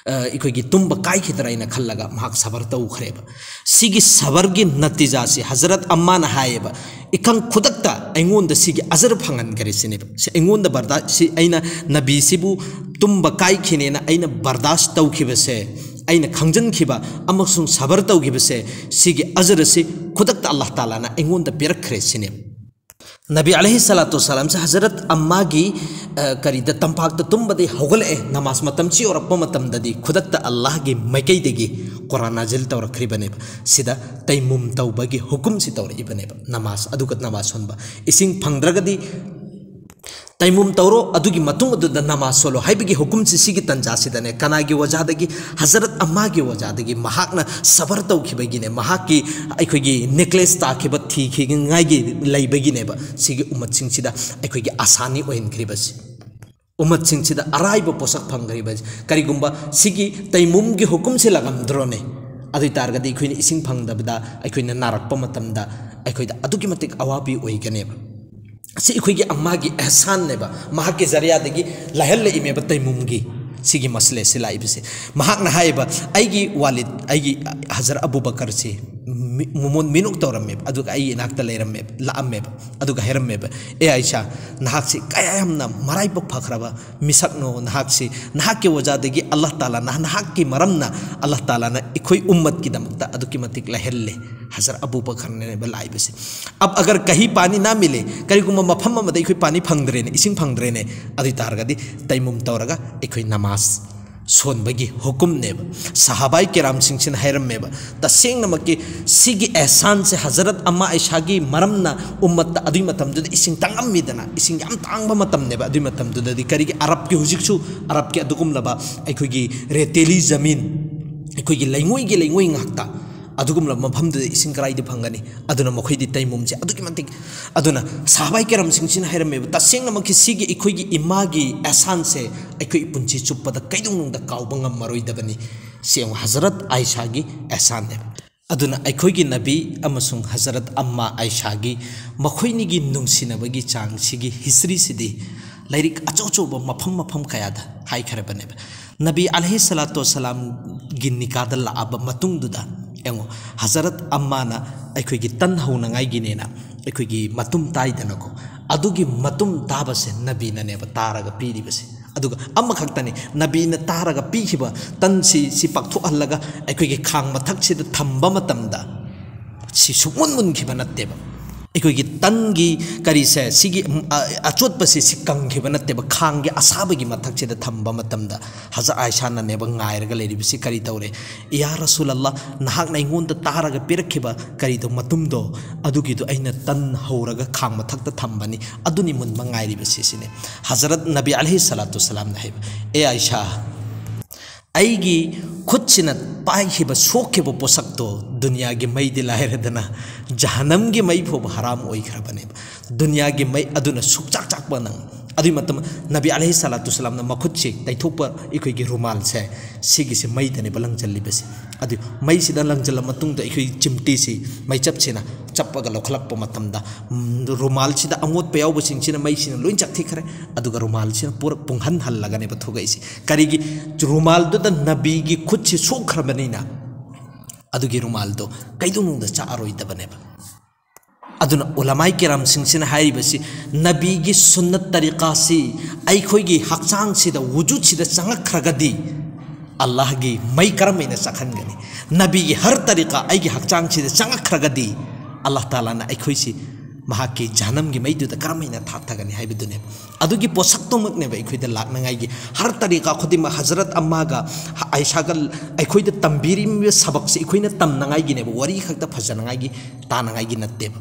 ꯑ, ꯑꯩꯈꯣꯏꯒꯤ ꯇꯨꯝꯕ ꯀꯥꯏꯈꯤꯗ꯭ꯔꯥ ꯍꯥꯏꯅ ꯈꯜꯂꯒ ꯃꯍꯥꯛ ꯁꯕꯔ ꯇꯧꯈ꯭ꯔꯦꯕ꯫ ꯁꯤꯒꯤ ꯁꯕꯔꯒꯤ ꯅꯇꯤꯖꯥꯁꯤ ꯍꯖꯔꯠ ꯑꯝꯃꯥꯅ ꯍꯥꯏꯌꯦꯕ, ꯏꯀꯪ ꯈꯨꯗꯛꯇ ꯑꯩꯉꯣꯟꯗ ꯁꯤꯒꯤ ꯑꯖꯔ ꯐꯪꯍꯟꯈ꯭ꯔꯦ ꯁꯤꯅꯦꯕ꯫ ꯁꯤ ꯑꯩꯉꯣꯟꯗ ꯕꯔꯗꯥ-, ꯁꯤ ꯑꯩꯅ ꯅꯕꯤꯁꯤꯕꯨ ꯇꯨꯝꯕ ꯀꯥꯏꯈꯤꯅꯦꯅ ꯑꯩꯅ ꯕꯔꯗꯥꯁ ꯇꯧꯈꯤꯕꯁꯦ, ꯑꯩꯅ ꯈꯪꯖꯟꯈꯤꯕ ꯑꯃꯁꯨꯡ ꯁꯕꯔ ꯇꯧꯈꯤꯕꯁꯦ, ꯁꯤꯒꯤ ꯑꯖꯔ ꯑꯁꯤ ꯈꯨꯗꯛꯇ ꯑꯜꯂꯥꯍ ꯇꯥꯂꯥꯅ ꯑꯩꯉꯣꯟꯗ ꯄꯤꯔꯛꯈ꯭ꯔꯦ ꯁꯤꯅꯦꯕ꯫ ꯅꯕꯤ ꯑꯂꯩꯍꯤ ꯁꯂꯥꯇꯨ ꯋꯁꯁꯂꯥꯝꯁꯦ ꯍꯖꯔꯠ ꯑꯝꯃꯥꯒꯤ, ꯑ, ꯀꯔꯤꯗ, ꯇꯝꯄꯥꯛꯇ ꯇꯨꯝꯕꯗꯒꯤ ꯍꯧꯒꯠꯂꯛꯑꯦ, ꯅꯃꯥꯖ ꯃꯇꯝꯁꯤ ꯌꯧꯔꯛꯄ ꯃꯇꯝꯗꯗꯤ ꯈꯨꯗꯛꯇ ꯑꯜꯂꯥꯍꯒꯤ ꯃꯥꯏꯀꯩꯗꯒꯤ ꯀꯨꯔꯥꯟ ꯅꯥꯖꯤꯜ ꯇꯧꯔꯛꯈ꯭ꯔꯤꯕꯅꯦꯕ꯫ ꯁꯤꯗ ꯇꯩꯃꯨꯝ ꯇꯧꯕꯒꯤ ꯍꯨꯀꯨꯝꯁꯤ ꯇꯧꯔꯛꯏꯕꯅꯦꯕ꯫ ꯅꯃꯥꯖ, ꯑꯗꯨꯒ ꯅꯃꯥꯖ ꯁꯣꯟꯕ, ꯏꯁꯤꯡ ꯐꯪꯗ꯭ꯔꯒꯗꯤ ꯇꯩꯃꯨꯝ ꯇꯧꯔꯣ, ꯑꯗꯨꯒꯤ ꯃꯇꯨꯡ ꯑꯗꯨꯗ ꯅꯃꯥꯖ ꯁꯣꯜꯂꯣ ꯍꯥꯏꯕꯒꯤ ꯍꯨꯀꯨꯝꯁꯤ ꯁꯤꯒꯤ ꯇꯟꯖꯥꯁꯤꯗꯅꯦ꯫ ꯀꯅꯥꯒꯤ ꯋꯖꯥꯗꯒꯤ? ꯍꯖꯔꯠ ꯑꯝꯃꯥꯒꯤ ꯋꯖꯥꯗꯒꯤ꯫ ꯃꯍꯥꯛꯅ ꯁꯕꯔ ꯇꯧꯈꯤꯕꯒꯤꯅꯦ, ꯃꯍꯥꯛꯀꯤ ꯑꯩꯈꯣꯏꯒꯤ ꯅꯦꯀ꯭ꯂꯦꯁ ꯇꯥꯈꯤꯕ ꯊꯤꯈꯤꯉꯥꯏꯒꯤ ꯂꯩꯕꯒꯤꯅꯦꯕ ꯁꯤꯒꯤ ꯎꯃꯠꯁꯤꯡꯁꯤꯗ ꯑꯩꯈꯣꯏꯒꯤ ꯑꯁꯥꯅꯤ ꯑꯣꯏꯍꯟꯈ꯭ꯔꯤꯕꯁꯤ, ꯎꯃꯠꯁꯤꯡꯁꯤꯗ ꯑꯔꯥꯏꯕ ꯄꯣꯠꯁꯛ ꯐꯪꯈ꯭ꯔꯤꯕꯁꯤ꯫ ꯀꯔꯤꯒꯨꯝꯕ ꯁꯤꯒꯤ ꯇꯩꯃꯨꯝꯒꯤ ꯍꯨꯀꯨꯝꯁꯤ ꯂꯥꯛꯂꯝꯗ꯭ꯔꯣꯅꯦ? ꯑꯗꯨ ꯑꯣꯏ ꯇꯥꯔꯒꯗꯤ ꯑꯩꯈꯣꯏꯅ ꯏꯁꯤꯡ ꯐꯪꯗꯕꯗ, ꯑꯩꯈꯣꯏꯅ ꯅꯥꯔꯛꯄ ꯃꯇꯝꯗ ꯑꯩꯈꯣꯏꯗ ꯑꯗꯨꯛꯀꯤ ꯃꯇꯤꯛ ꯑꯋꯥꯕꯤ ꯑꯣꯏꯒꯅꯦꯕ꯫ ꯁꯤ ꯑꯩꯈꯣꯏꯒꯤ ꯑꯝꯃꯥꯒꯤ ꯑꯦꯍꯁꯥꯟꯅꯦꯕ, ꯃꯍꯥꯛꯀꯤ ꯖꯔꯤꯌꯥꯗꯒꯤ ꯂꯥꯏꯍꯜꯂꯛꯏꯃꯦꯕ ꯇꯩꯃꯨꯝꯒꯤ ꯁꯤꯒꯤ ꯃꯁꯂꯦꯁꯤ ꯂꯥꯛꯏꯕꯁꯦ꯫ ꯃꯍꯥꯛꯅ ꯍꯥꯏꯌꯦꯕ, "ꯑꯩꯒꯤ ꯋꯥꯂꯤꯗ, ꯑꯩꯒꯤ ꯍꯖꯔꯠ ꯑꯕꯨ ꯕꯀꯔꯁꯤ ꯃꯤ-, ꯃꯃꯣꯟ ꯃꯤꯅꯣꯛ ꯇꯧꯔꯝꯃꯦꯕ꯫ ꯑꯗꯨꯒ ꯑꯩ ꯏꯅꯥꯛꯇ ꯂꯩꯔꯝꯃꯦꯕ, ꯂꯥꯛꯑꯝꯃꯦꯕ꯫ ꯑꯗꯨꯒ ꯍꯥꯏꯔꯝꯃꯦꯕ, "ꯑꯦ ꯑꯥꯏꯁꯥ, ꯅꯍꯥꯛꯁꯤ ꯀꯌꯥ ꯌꯥꯝꯅ ꯃꯔꯥꯏꯕꯛ ꯐꯈ꯭ꯔꯕ ꯃꯤꯁꯛꯅꯣ, ꯅꯍꯥꯛꯁꯤ, ꯅꯍꯥꯛꯀꯤ ꯋꯖꯥꯗꯒꯤ ꯑꯜꯂꯥꯍ ꯇꯥꯂꯥꯅ, ꯅꯍꯥꯛꯀꯤ ꯃꯔꯝꯅ ꯑꯜꯂꯥꯍ ꯇꯥꯂꯥꯅ ꯑꯩꯈꯣꯏ ꯎꯝꯃꯠꯀꯤꯗꯃꯛꯇ ꯑꯗꯨꯛꯀꯤ ꯃꯇꯤꯛ ꯂꯩꯍꯜꯂꯦ"꯫ ꯍꯖꯔꯠ ꯑꯕꯨ ꯕꯀꯔꯅꯦꯕ ꯂꯥꯛꯏꯕꯁꯦ꯫ "ꯑꯕ ꯑꯒꯔ ꯀꯍꯤ ꯄꯥꯅꯤ ꯅꯥ ꯃꯤꯂꯦ", ꯀꯔꯤꯒꯨꯝꯕ ꯃꯐꯝ ꯑꯃꯗ ꯑꯩꯈꯣꯏ ꯄꯥꯅꯤ ꯐꯪꯗ꯭ꯔꯦꯅꯦ, ꯏꯁꯤꯡ ꯐꯪꯗ꯭ꯔꯦꯅꯦ, ꯑꯗꯨ ꯑꯣꯏ ꯇꯥꯔꯒꯗꯤ ꯇꯩꯃꯨꯝ ꯇꯧꯔꯒ ꯑꯩꯈꯣꯏ ꯅꯃꯥꯖ ꯁꯣꯟꯕꯒꯤ ꯍꯨꯀꯨꯝꯅꯦꯕ꯫ ꯁꯍꯥꯕꯥꯏ ꯀꯤꯔꯥꯝꯁꯤꯡꯁꯤꯅ ꯍꯥꯏꯔꯝꯃꯦꯕ, "ꯇꯁꯦꯡꯅꯃꯛꯀꯤ ꯁꯤꯒꯤ ꯑꯦꯍꯁꯥꯟꯁꯦ ꯍꯖꯔꯠ ꯑꯝꯃꯥ ꯑꯥꯏꯁꯥꯒꯤ ꯃꯔꯝꯅ ꯎꯝꯃꯠꯇ", ꯑꯗꯨꯏ ꯃꯇꯝꯗꯨꯗ ꯏꯁꯤꯡ ꯇꯥꯡꯉꯝꯃꯤꯗꯅ, ꯏꯁꯤꯡ ꯌꯥꯝ ꯇꯥꯡꯕ ꯃꯇꯝꯅꯦꯕ ꯑꯗꯨꯏ ꯃꯇꯝꯗꯨꯗꯗꯤ꯫ ꯀꯔꯤꯒꯤ? ꯑꯔꯕꯀꯤ, ꯍꯧꯖꯤꯛꯁꯨ ꯑꯔꯕꯀꯤ ꯑꯗꯨꯒꯨꯝꯂꯕ ꯑꯩꯈꯣꯏꯒꯤ ꯔꯦꯇꯦꯂꯤ ꯖꯃꯤꯟ, ꯑꯩꯈꯣꯏꯒꯤ ꯂꯩꯉꯣꯏꯒꯤ ꯂꯩꯉꯣꯏ ꯉꯥꯛꯇ, ꯑꯗꯨꯒꯨꯝꯂꯕ ꯃꯐꯝꯗꯨꯗ ꯏꯁꯤꯡ ꯀꯗꯥꯏꯗ ꯐꯪꯒꯅꯤ? ꯑꯗꯨꯅ ꯃꯈꯣꯏꯗꯤ ꯇꯩꯃꯨꯝꯁꯦ ꯑꯗꯨꯛꯀꯤ ꯃꯇꯤꯛ꯫ ꯑꯗꯨꯅ ꯁꯍꯥꯕꯥꯏ ꯀꯔꯝꯁꯤꯡꯁꯤꯅ ꯍꯥꯏꯔꯝꯃꯦꯕ, "ꯇꯁꯦꯡꯅꯃꯛꯀꯤ ꯁꯤꯒꯤ ꯑꯩꯈꯣꯏꯒꯤ ꯏꯃꯥꯒꯤ ꯑꯦꯍꯁꯥꯟꯁꯦ ꯑꯩꯈꯣꯏ ꯄꯨꯟꯁꯤ ꯆꯨꯞꯄꯗ ꯀꯩꯗꯧꯅꯨꯡꯗ ꯀꯥꯎꯕ ꯉꯝꯃꯔꯣꯏꯗꯕꯅꯤ"꯫ ꯁꯤ ꯌꯦꯡꯉꯨ, ꯍꯖꯔꯠ ꯑꯥꯏꯁꯥꯒꯤ ꯑꯦꯍꯁꯥꯟꯅꯦꯕ꯫ ꯑꯗꯨꯅ ꯑꯩꯈꯣꯏꯒꯤ ꯅꯕꯤ ꯑꯃꯁꯨꯡ ꯍꯖꯔꯠ ꯑꯝꯃꯥ ꯑꯥꯏꯁꯥꯒꯤ ꯃꯈꯣꯏꯅꯤꯒꯤ ꯅꯨꯡꯁꯤꯅꯕꯒꯤ ꯆꯥꯡꯁꯤꯒꯤ ꯍꯤꯁꯇ꯭ꯔꯤꯁꯤꯗꯤ ꯂꯥꯏꯔꯤꯛ ꯑꯆꯧ ꯑꯆꯧꯕ ꯃꯐꯝ ꯃꯐꯝ ꯀꯌꯥꯗ ꯍꯥꯏꯈ꯭ꯔꯕꯅꯦꯕ꯫ ꯅꯕꯤ ꯑꯂꯩꯍꯤ ꯁꯂꯥꯇꯨ ꯋꯁꯁꯂꯥꯝꯒꯤ ꯅꯤꯀꯥꯗ ꯂꯥꯛꯑꯕ ꯃꯇꯨꯡꯗꯨꯗ ꯌꯦꯡꯉꯣ, ꯍꯖꯔꯠ ꯑꯝꯃꯥꯅ ꯑꯩꯈꯣꯏꯒꯤ ꯇꯟ ꯍꯧꯅꯉꯥꯏꯒꯤꯅꯦꯅ ꯑꯩꯈꯣꯏꯒꯤ ꯃꯇꯨꯝ ꯇꯥꯏꯗꯅꯀꯣ, ꯑꯗꯨꯒꯤ ꯃꯇꯨꯝ ꯇꯥꯕꯁꯦ ꯅꯕꯤꯅꯅꯦꯕ ꯇꯥꯔꯒ ꯄꯤꯔꯤꯕꯁꯦ꯫ ꯑꯗꯨꯒ ꯑꯃꯈꯛꯇꯅꯤ, ꯅꯕꯤꯅ ꯇꯥꯔꯒ ꯄꯤꯈꯤꯕ ꯇꯟꯁꯤ, ꯁꯤ ꯄꯥꯛꯊꯣꯛꯍꯜꯂꯒ ꯑꯩꯈꯣꯏꯒꯤ ꯈꯥꯡ ꯃꯊꯛꯁꯤꯗ ꯊꯝꯕ ꯃꯇꯝꯗ ꯁꯤ ꯁꯨꯛꯃꯨꯟ ꯃꯨꯟꯈꯤꯕ ꯅꯠꯇꯦꯕ꯫ ꯑꯩꯈꯣꯏꯒꯤ ꯇꯟꯒꯤ ꯀꯔꯤꯁꯦ, ꯁꯤꯒꯤ, ꯎꯝ, ꯑ, ꯑꯆꯣꯠꯄꯁꯦ ꯁꯤ ꯀꯪꯈꯤꯕ ꯅꯠꯇꯦꯕ꯫ ꯈꯥꯡꯒꯤ ꯑꯁꯥꯕꯒꯤ ꯃꯊꯛꯁꯤꯗ ꯊꯝꯕ ꯃꯇꯝꯗ ꯍꯖꯔꯠ ꯑꯥꯏꯁꯥꯅꯅꯦꯕ ꯉꯥꯏꯔꯒ ꯂꯩꯔꯤꯕꯁꯤ꯫ ꯀꯔꯤ ꯇꯧꯔꯦ? "ꯏꯌꯥ ꯔꯁꯨꯂꯜꯂꯥ, ꯅꯍꯥꯛꯅ ꯑꯩꯉꯣꯟꯗ ꯇꯥꯔꯒ ꯄꯤꯔꯛꯈꯤꯕ ꯀꯔꯤꯗꯣ, ꯃꯇꯨꯝꯗꯣ, ꯑꯗꯨꯒꯤꯗꯣ ꯑꯩꯅ ꯇꯟ ꯍꯧꯔꯒ ꯈꯥꯡ ꯃꯊꯛꯇ ꯊꯝꯕꯅꯤ, ꯑꯗꯨꯅꯤ ꯃꯨꯟꯕ ꯉꯥꯏꯔꯤꯕꯁꯤ", ꯁꯤꯅꯤ꯫ ꯍꯖꯔꯠ ꯅꯕꯤ ꯑꯂꯩꯍꯤ ꯁꯂꯥꯇꯨ ꯁꯂꯥꯝꯅ ꯍꯥꯏꯕ, "ꯑꯦ ꯑꯥꯏꯁꯥ, ꯑꯩꯒꯤ ꯈꯨꯠꯁꯤꯅ ꯄꯥꯏꯈꯤꯕ, ꯁꯣꯛꯈꯤꯕ ꯄꯣꯠꯁꯛꯇꯣ ꯗꯨꯅꯤꯌꯥꯒꯤ ꯃꯩꯗꯤ ꯂꯥꯏꯔꯗꯅ ꯖꯍꯅꯝꯒꯤ ꯃꯩ ꯐꯥꯎꯕ ꯍꯔꯥꯝ ꯑꯣꯏꯈ꯭ꯔꯕꯅꯦꯕ꯫ ꯗꯨꯅꯤꯌꯥꯒꯤ ꯃꯩ ꯑꯗꯨꯅ ꯁꯨꯛꯆꯥꯛ ꯆꯥꯛꯄ ꯅꯪ"꯫ ꯑꯗꯨꯒꯤ ꯃꯇꯝ ꯅꯕꯤ ꯑꯂꯩꯍꯤ ꯁꯂꯥꯇꯨ ꯁꯂꯥꯝꯅ ꯃꯈꯨꯠꯁꯤ ꯇꯩꯊꯣꯛꯄ, ꯑꯩꯈꯣꯏꯒꯤ ꯔꯨꯃꯥꯜꯁꯦ, ꯁꯤꯒꯤꯁꯦ ꯃꯩꯗꯅꯦꯕ ꯂꯪꯁꯤꯜꯂꯤꯕꯁꯦ꯫ ꯑꯗꯨ ꯃꯩꯁꯤꯗ ꯂꯪꯁꯤꯜꯂ ꯃꯇꯨꯡꯗ ꯑꯩꯈꯣꯏ ꯆꯤꯝꯇꯤꯁꯤ ꯃꯩꯆꯞꯁꯤꯅ ꯆꯞꯄꯒ ꯂꯧꯈꯠꯂꯛꯄ ꯃꯇꯝꯗ, ꯎꯝ, ꯔꯨꯃꯥꯜꯁꯤꯗ ꯑꯃꯣꯠꯄ ꯌꯥꯎꯕꯁꯤꯡꯁꯤꯅ ꯃꯩꯁꯤꯅ ꯂꯣꯏ ꯆꯥꯛꯊꯤꯈ꯭ꯔꯦ꯫ ꯑꯗꯨꯒ ꯔꯨꯃꯥꯜꯁꯤꯅ ꯄꯨꯔ ꯄꯨꯡꯍꯟ ꯍꯜꯂꯒꯅꯦꯕ ꯊꯣꯛꯂꯛꯏꯁꯤ꯫ ꯀꯔꯤꯒꯤ? ꯔꯨꯃꯥꯜꯗꯨꯗ ꯅꯕꯤꯒꯤ ꯈꯨꯠꯁꯤ ꯁꯣꯛꯈ꯭ꯔꯕꯅꯤꯅ ꯑꯗꯨꯒꯤ ꯔꯨꯃꯥꯜꯗꯣ ꯀꯩꯗꯧꯅꯨꯡꯗ ꯆꯥꯛꯑꯔꯣꯏꯗꯕꯅꯦꯕ꯫ ꯑꯗꯨꯅ ꯎꯂꯃꯥꯏ ꯀꯤꯔꯥꯝꯁꯤꯡꯁꯤꯅ ꯍꯥꯏꯔꯤꯕꯁꯤ, ꯅꯕꯤꯒꯤ ꯁꯨꯟꯅꯠ ꯇꯔꯤꯀꯥꯁꯤ ꯑꯩꯈꯣꯏꯒꯤ ꯍꯛꯆꯥꯡꯁꯤꯗ, ꯋꯨꯖꯨꯠꯁꯤꯗ ꯆꯪꯉꯛꯈ꯭ꯔꯒꯗꯤ ꯑꯜꯂꯥꯍꯒꯤ ꯃꯩ ꯀꯔꯝ ꯍꯥꯏꯅ ꯆꯥꯛꯍꯟꯒꯅꯤ? ꯅꯕꯤꯒꯤ ꯍꯔ ꯇꯔꯤꯀꯥ ꯑꯩꯒꯤ ꯍꯛꯆꯥꯡꯁꯤꯗ ꯆꯪꯉꯛꯈ꯭ꯔꯒꯗꯤ ꯑꯜꯂꯥꯍ ꯇꯥꯂꯥꯅ ꯑꯩꯈꯣꯏꯁꯤ ꯃꯍꯥꯛꯀꯤ ꯖꯍꯅꯝꯒꯤ ꯃꯩꯗꯨꯗ ꯀꯔꯝ ꯍꯥꯏꯅ ꯊꯥꯊꯒꯅꯤ ꯍꯥꯏꯕꯗꯨꯅꯦꯕ꯫ ꯑꯗꯨꯒꯤ ꯄꯣꯠꯁꯛꯇꯨꯃꯛꯅꯦꯕ ꯑꯩꯈꯣꯏꯗ ꯂꯥꯛꯅꯉꯥꯏꯒꯤ, ꯍꯔ ꯇꯔꯤꯀꯥ ꯈꯨꯗꯤꯡꯃꯛ ꯍꯖꯔꯠ ꯑꯝꯃꯥꯒ ꯑꯥꯏꯁꯥꯒ ꯑꯩꯈꯣꯏꯗ ꯇꯝꯕꯤꯔꯤꯕ ꯁꯕꯛꯁꯦ ꯑꯩꯈꯣꯏꯅ ꯇꯝꯅꯉꯥꯏꯒꯤꯅꯦꯕ, ꯋꯥꯔꯤ ꯈꯛꯇ ꯐꯖꯅꯉꯥꯏꯒꯤ, ꯇꯥꯅꯉꯥꯏꯒꯤ ꯅꯠꯇꯦꯕ꯫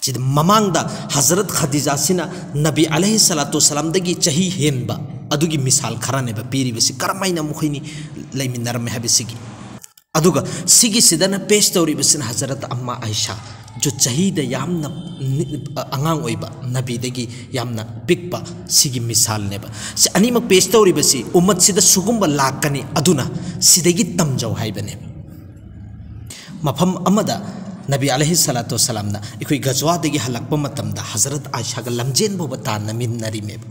ꯁꯤꯗ ꯃꯃꯥꯡꯗ ꯍꯖꯔꯠ ꯈꯗꯤꯖꯥꯁꯤꯅ ꯅꯕꯤ ꯑꯂꯩꯍꯤ ꯁꯂꯥꯇꯨ ꯁꯂꯥꯝꯗꯒꯤ ꯆꯍꯤ ꯍꯦꯟꯕ ꯑꯗꯨꯒꯤ ꯃꯤꯁꯥꯜ ꯈꯔꯅꯦꯕ ꯄꯤꯔꯤꯕꯁꯤ, ꯀꯔꯝꯍꯥꯏꯅ ꯃꯈꯣꯏꯅꯤ ꯂꯩꯃꯤꯟꯅꯔꯝꯃꯦ ꯍꯥꯏꯕꯁꯤꯒꯤ꯫ ꯑꯗꯨꯒ ꯁꯤꯒꯤꯁꯤꯗꯅ ꯄꯦꯁ ꯇꯧꯔꯤꯕꯁꯤꯅ ꯍꯖꯔꯠ ꯑꯝꯃꯥ ꯑꯥꯏꯁꯥ, ꯖꯨ ꯆꯍꯤꯗ ꯌꯥꯝꯅ ꯅꯤ-, ꯑꯉꯥꯡ ꯑꯣꯏꯕ, ꯅꯕꯤꯗꯒꯤ ꯌꯥꯝꯅ ꯄꯤꯛꯄ, ꯁꯤꯒꯤ ꯃꯤꯁꯥꯜꯅꯦꯕ꯫ ꯁꯤ ꯑꯅꯤꯃꯛ ꯄꯦꯁ ꯇꯧꯔꯤꯕꯁꯤ ꯎꯝꯃꯠꯁꯤꯗ ꯁꯤꯒꯨꯝꯕ ꯂꯥꯛꯀꯅꯤ, ꯑꯗꯨꯅ ꯁꯤꯗꯒꯤ ꯇꯝꯖꯧ ꯍꯥꯏꯕꯅꯦꯕ꯫ ꯃꯐꯝ ꯑꯃꯗ ꯅꯕꯤ ꯑꯂꯩꯍꯤ ꯁꯂꯥꯇꯨ ꯋꯁꯁꯂꯥꯝꯅ ꯑꯩꯈꯣꯏ ꯒꯖꯋꯥꯗꯒꯤ ꯍꯜꯂꯛꯄ ꯃꯇꯝꯗ ꯍꯖꯔꯠ ꯑꯥꯏꯁꯥꯒ ꯂꯝꯖꯦꯟ ꯐꯥꯎꯕ ꯇꯥꯟꯅꯃꯤꯟꯅꯔꯤꯃꯦꯕ꯫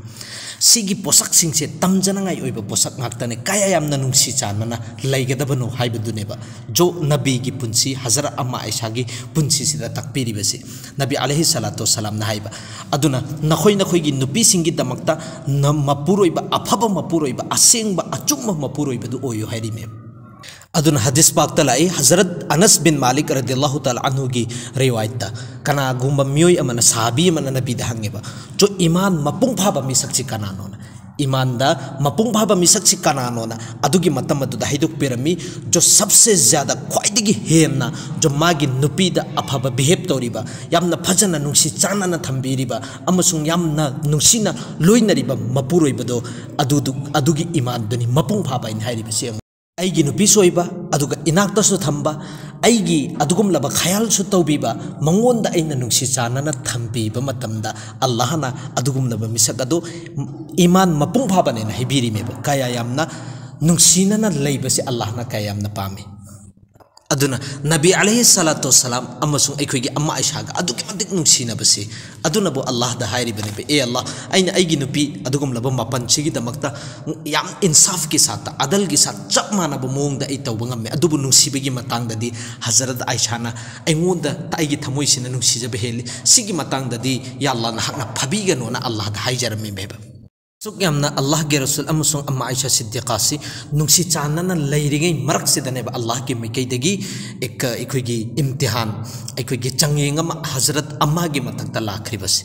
ꯁꯤꯒꯤ ꯄꯣꯠꯁꯛꯁꯤꯡꯁꯦ ꯇꯝꯖꯅꯉꯥꯏ ꯑꯣꯏꯕ ꯄꯣꯠꯁꯛ ꯉꯥꯛꯇꯅꯦ꯫ ꯀꯌꯥ ꯌꯥꯝꯅ ꯅꯨꯡꯁꯤ ꯆꯥꯟꯅꯅ ꯂꯩꯒꯗꯕꯅꯣ ꯍꯥꯏꯕꯗꯨꯅꯦꯕ ꯖꯣ ꯅꯕꯤꯒꯤ ꯄꯨꯟꯁꯤ, ꯍꯖꯔꯠ ꯑꯝꯃꯥ ꯑꯥꯏꯁꯥꯒꯤ ꯄꯨꯟꯁꯤꯁꯤꯗ ꯇꯥꯛꯄꯤꯔꯤꯕꯁꯤ꯫ ꯅꯕꯤ ꯑꯂꯩꯍꯤ ꯁꯂꯥꯇꯨ ꯋꯁꯁꯂꯥꯝꯅ ꯍꯥꯏꯕ, ꯑꯗꯨꯅ ꯅꯈꯣꯏ ꯅꯈꯣꯏꯒꯤ ꯅꯨꯄꯤꯁꯤꯡꯒꯤꯗꯃꯛꯇ ꯅ-, ꯃꯄꯨꯔꯣꯏꯕ, ꯑꯐꯕ ꯃꯄꯨꯔꯣꯏꯕ, ꯑꯁꯦꯡꯕ ꯑꯆꯨꯝꯕ ꯃꯄꯨꯔꯣꯏꯕꯗꯨ ꯑꯣꯏꯌꯨ ꯍꯥꯏꯔꯤꯃꯦꯕ꯫ ꯑꯗꯨꯅ ꯍꯗꯤꯁ ꯄꯥꯛꯇ ꯂꯥꯛꯏ, ꯍꯖꯔꯠ ꯑꯅꯁ ꯕꯤꯟ ꯃꯥꯂꯤꯛ ꯔꯗꯤꯌꯜꯂꯥꯍꯨ ꯇꯥꯂꯥ ꯑꯟꯍꯨꯒꯤ ꯔꯤꯋꯥꯌꯠꯇ, ꯀꯅꯥꯒꯨꯝꯕ ꯃꯤꯑꯣꯏ ꯑꯃꯅ, ꯁꯍꯥꯕꯤ ꯑꯃꯅ ꯅꯕꯤꯗ ꯍꯪꯉꯦꯕ, "ꯆꯣ, ꯏꯃꯥꯟ ꯃꯄꯨꯡ ꯐꯥꯕ ꯃꯤꯁꯛꯁꯤ ꯀꯅꯥꯅꯣꯅ?" ꯏꯃꯥꯟꯗ ꯃꯄꯨꯡ ꯐꯥꯕ ꯃꯤꯁꯛꯁꯤ ꯀꯅꯥꯅꯣꯅ ꯑꯗꯨꯒꯤ ꯃꯇꯝ ꯑꯗꯨꯗ ꯍꯥꯏꯗꯣꯛꯄꯤꯔꯝꯃꯤ, "ꯖꯣ ꯁꯕꯁꯦ ꯖ꯭ꯌꯥꯗ, ꯈ꯭ꯋꯥꯏꯗꯒꯤ ꯍꯦꯟꯅ ꯖꯣ ꯃꯥꯒꯤ ꯅꯨꯄꯤꯗ ꯑꯐꯕ ꯕꯤꯍꯦꯕ ꯇꯧꯔꯤꯕ, ꯌꯥꯝꯅ ꯐꯖꯅ ꯅꯨꯡꯁꯤ ꯆꯥꯟꯅꯅ ꯊꯝꯕꯤꯔꯤꯕ ꯑꯃꯁꯨꯡ ꯌꯥꯝꯅ ꯅꯨꯡꯁꯤꯅ ꯂꯣꯏꯅꯔꯤꯕ ꯃꯄꯨꯔꯣꯏꯕꯗꯣ, ꯑꯗꯨꯗꯨ, ꯑꯗꯨꯒꯤ ꯏꯃꯥꯟꯗꯨꯅꯤ ꯃꯄꯨꯡ ꯐꯥꯕ ꯍꯥꯏꯅ ꯍꯥꯏꯔꯤꯕꯁꯤ ꯌꯦꯡꯉꯨ꯫ ꯑꯩꯒꯤ ꯅꯨꯄꯤꯁꯨ ꯑꯣꯏꯕ, ꯑꯗꯨꯒ ꯏꯅꯥꯛꯇꯁꯨ ꯊꯝꯕ, ꯑꯩꯒꯤ ꯑꯗꯨꯒꯨꯝꯂꯕ ꯈꯌꯥꯜꯁꯨ ꯇꯧꯕꯤꯕ, ꯃꯉꯣꯟꯗ ꯑꯩꯅ ꯅꯨꯡꯁꯤ ꯆꯥꯟꯅꯅ ꯊꯝꯕꯤꯕ ꯃꯇꯝꯗ ꯑꯜꯂꯥꯍꯅ ꯑꯗꯨꯒꯨꯝꯂꯕ ꯃꯤꯁꯛ ꯑꯗꯨ ꯏꯃꯥꯟ ꯃꯄꯨꯡ ꯐꯥꯕꯅꯦꯅ ꯍꯥꯏꯕꯤꯔꯤꯃꯦꯕ꯫ ꯀꯌꯥ ꯌꯥꯝꯅ ꯅꯨꯡꯁꯤꯅꯅ ꯂꯩꯕꯁꯦ ꯑꯜꯂꯥꯍꯅ ꯀꯌꯥ ꯌꯥꯝꯅ ꯄꯥꯝꯃꯤ꯫ ꯑꯗꯨꯅ ꯅꯕꯤ ꯑꯂꯩꯍꯤ ꯁꯂꯥꯇꯨ ꯋꯁꯁꯂꯥꯝ ꯑꯃꯁꯨꯡ ꯑꯩꯈꯣꯏꯒꯤ ꯑꯝꯃꯥ ꯑꯥꯏꯁꯥꯒ ꯑꯗꯨꯛꯀꯤ ꯃꯇꯤꯛ ꯅꯨꯡꯁꯤꯅꯕꯁꯦ, ꯑꯗꯨꯅꯕꯨ ꯑꯜꯂꯥꯍꯗ ꯍꯥꯏꯔꯤꯕꯅꯦꯕ, "ꯑꯦ ꯑꯜꯂꯥꯍ, ꯑꯩꯅ ꯑꯩꯒꯤ ꯅꯨꯄꯤ ꯑꯗꯨꯒꯨꯝꯂꯕ ꯃꯥꯄꯟꯁꯤꯒꯤꯗꯃꯛꯇ ꯌꯥꯝ ꯏꯟꯁꯥꯐꯀꯤ ꯁꯥꯠꯇ, ꯑꯗꯜꯒꯤ ꯁꯥꯠ ꯆꯞ ꯃꯥꯟꯅꯕ ꯃꯑꯣꯡꯗ ꯑꯩ ꯇꯧꯕ ꯉꯝꯃꯦ, ꯑꯗꯨꯕꯨ ꯅꯨꯡꯁꯤꯕꯒꯤ ꯃꯇꯥꯡꯗꯗꯤ ꯍꯖꯔꯠ ꯑꯥꯏꯁꯥꯅ ꯑꯩꯉꯣꯟꯗ, ꯑꯩꯒꯤ ꯊꯃꯣꯏꯁꯤꯅ ꯅꯨꯡꯁꯤꯖꯕ ꯍꯦꯜꯂꯤ꯫ ꯁꯤꯒꯤ ꯃꯇꯥꯡꯗꯗꯤ ꯌꯥ ꯑꯜꯂꯥꯍ, ꯅꯍꯥꯛꯅ ꯐꯥꯕꯤꯒꯅꯣꯅ ꯑꯜꯂꯥꯍꯗ ꯍꯥꯏꯖꯔꯝꯃꯦꯕ"꯫ ꯑꯁꯨꯛ ꯌꯥꯝꯅ ꯑꯜꯂꯥꯍꯒꯤ ꯔꯁꯨꯜ ꯑꯃꯁꯨꯡ ꯑꯝꯃꯥ ꯑꯥꯏꯁꯥ ꯁꯤꯗꯤꯀꯥꯁꯤ ꯅꯨꯡꯁꯤ ꯆꯥꯟꯅꯅ ꯂꯩꯔꯤꯉꯩ ꯃꯔꯛꯁꯤꯗꯅꯦꯕ, ꯑꯜꯂꯥꯍꯒꯤ ꯃꯥꯏꯀꯩꯗꯒꯤ ꯑꯩꯈꯣꯏꯒꯤ ꯏꯝꯇꯤꯍꯥꯟ, ꯑꯩꯈꯣꯏꯒꯤ ꯆꯥꯡꯌꯦꯡ ꯑꯃ ꯍꯖꯔꯠ ꯑꯝꯃꯥꯒꯤ ꯃꯊꯛꯇ ꯂꯥꯛꯈ꯭ꯔꯤꯕꯁꯤ꯫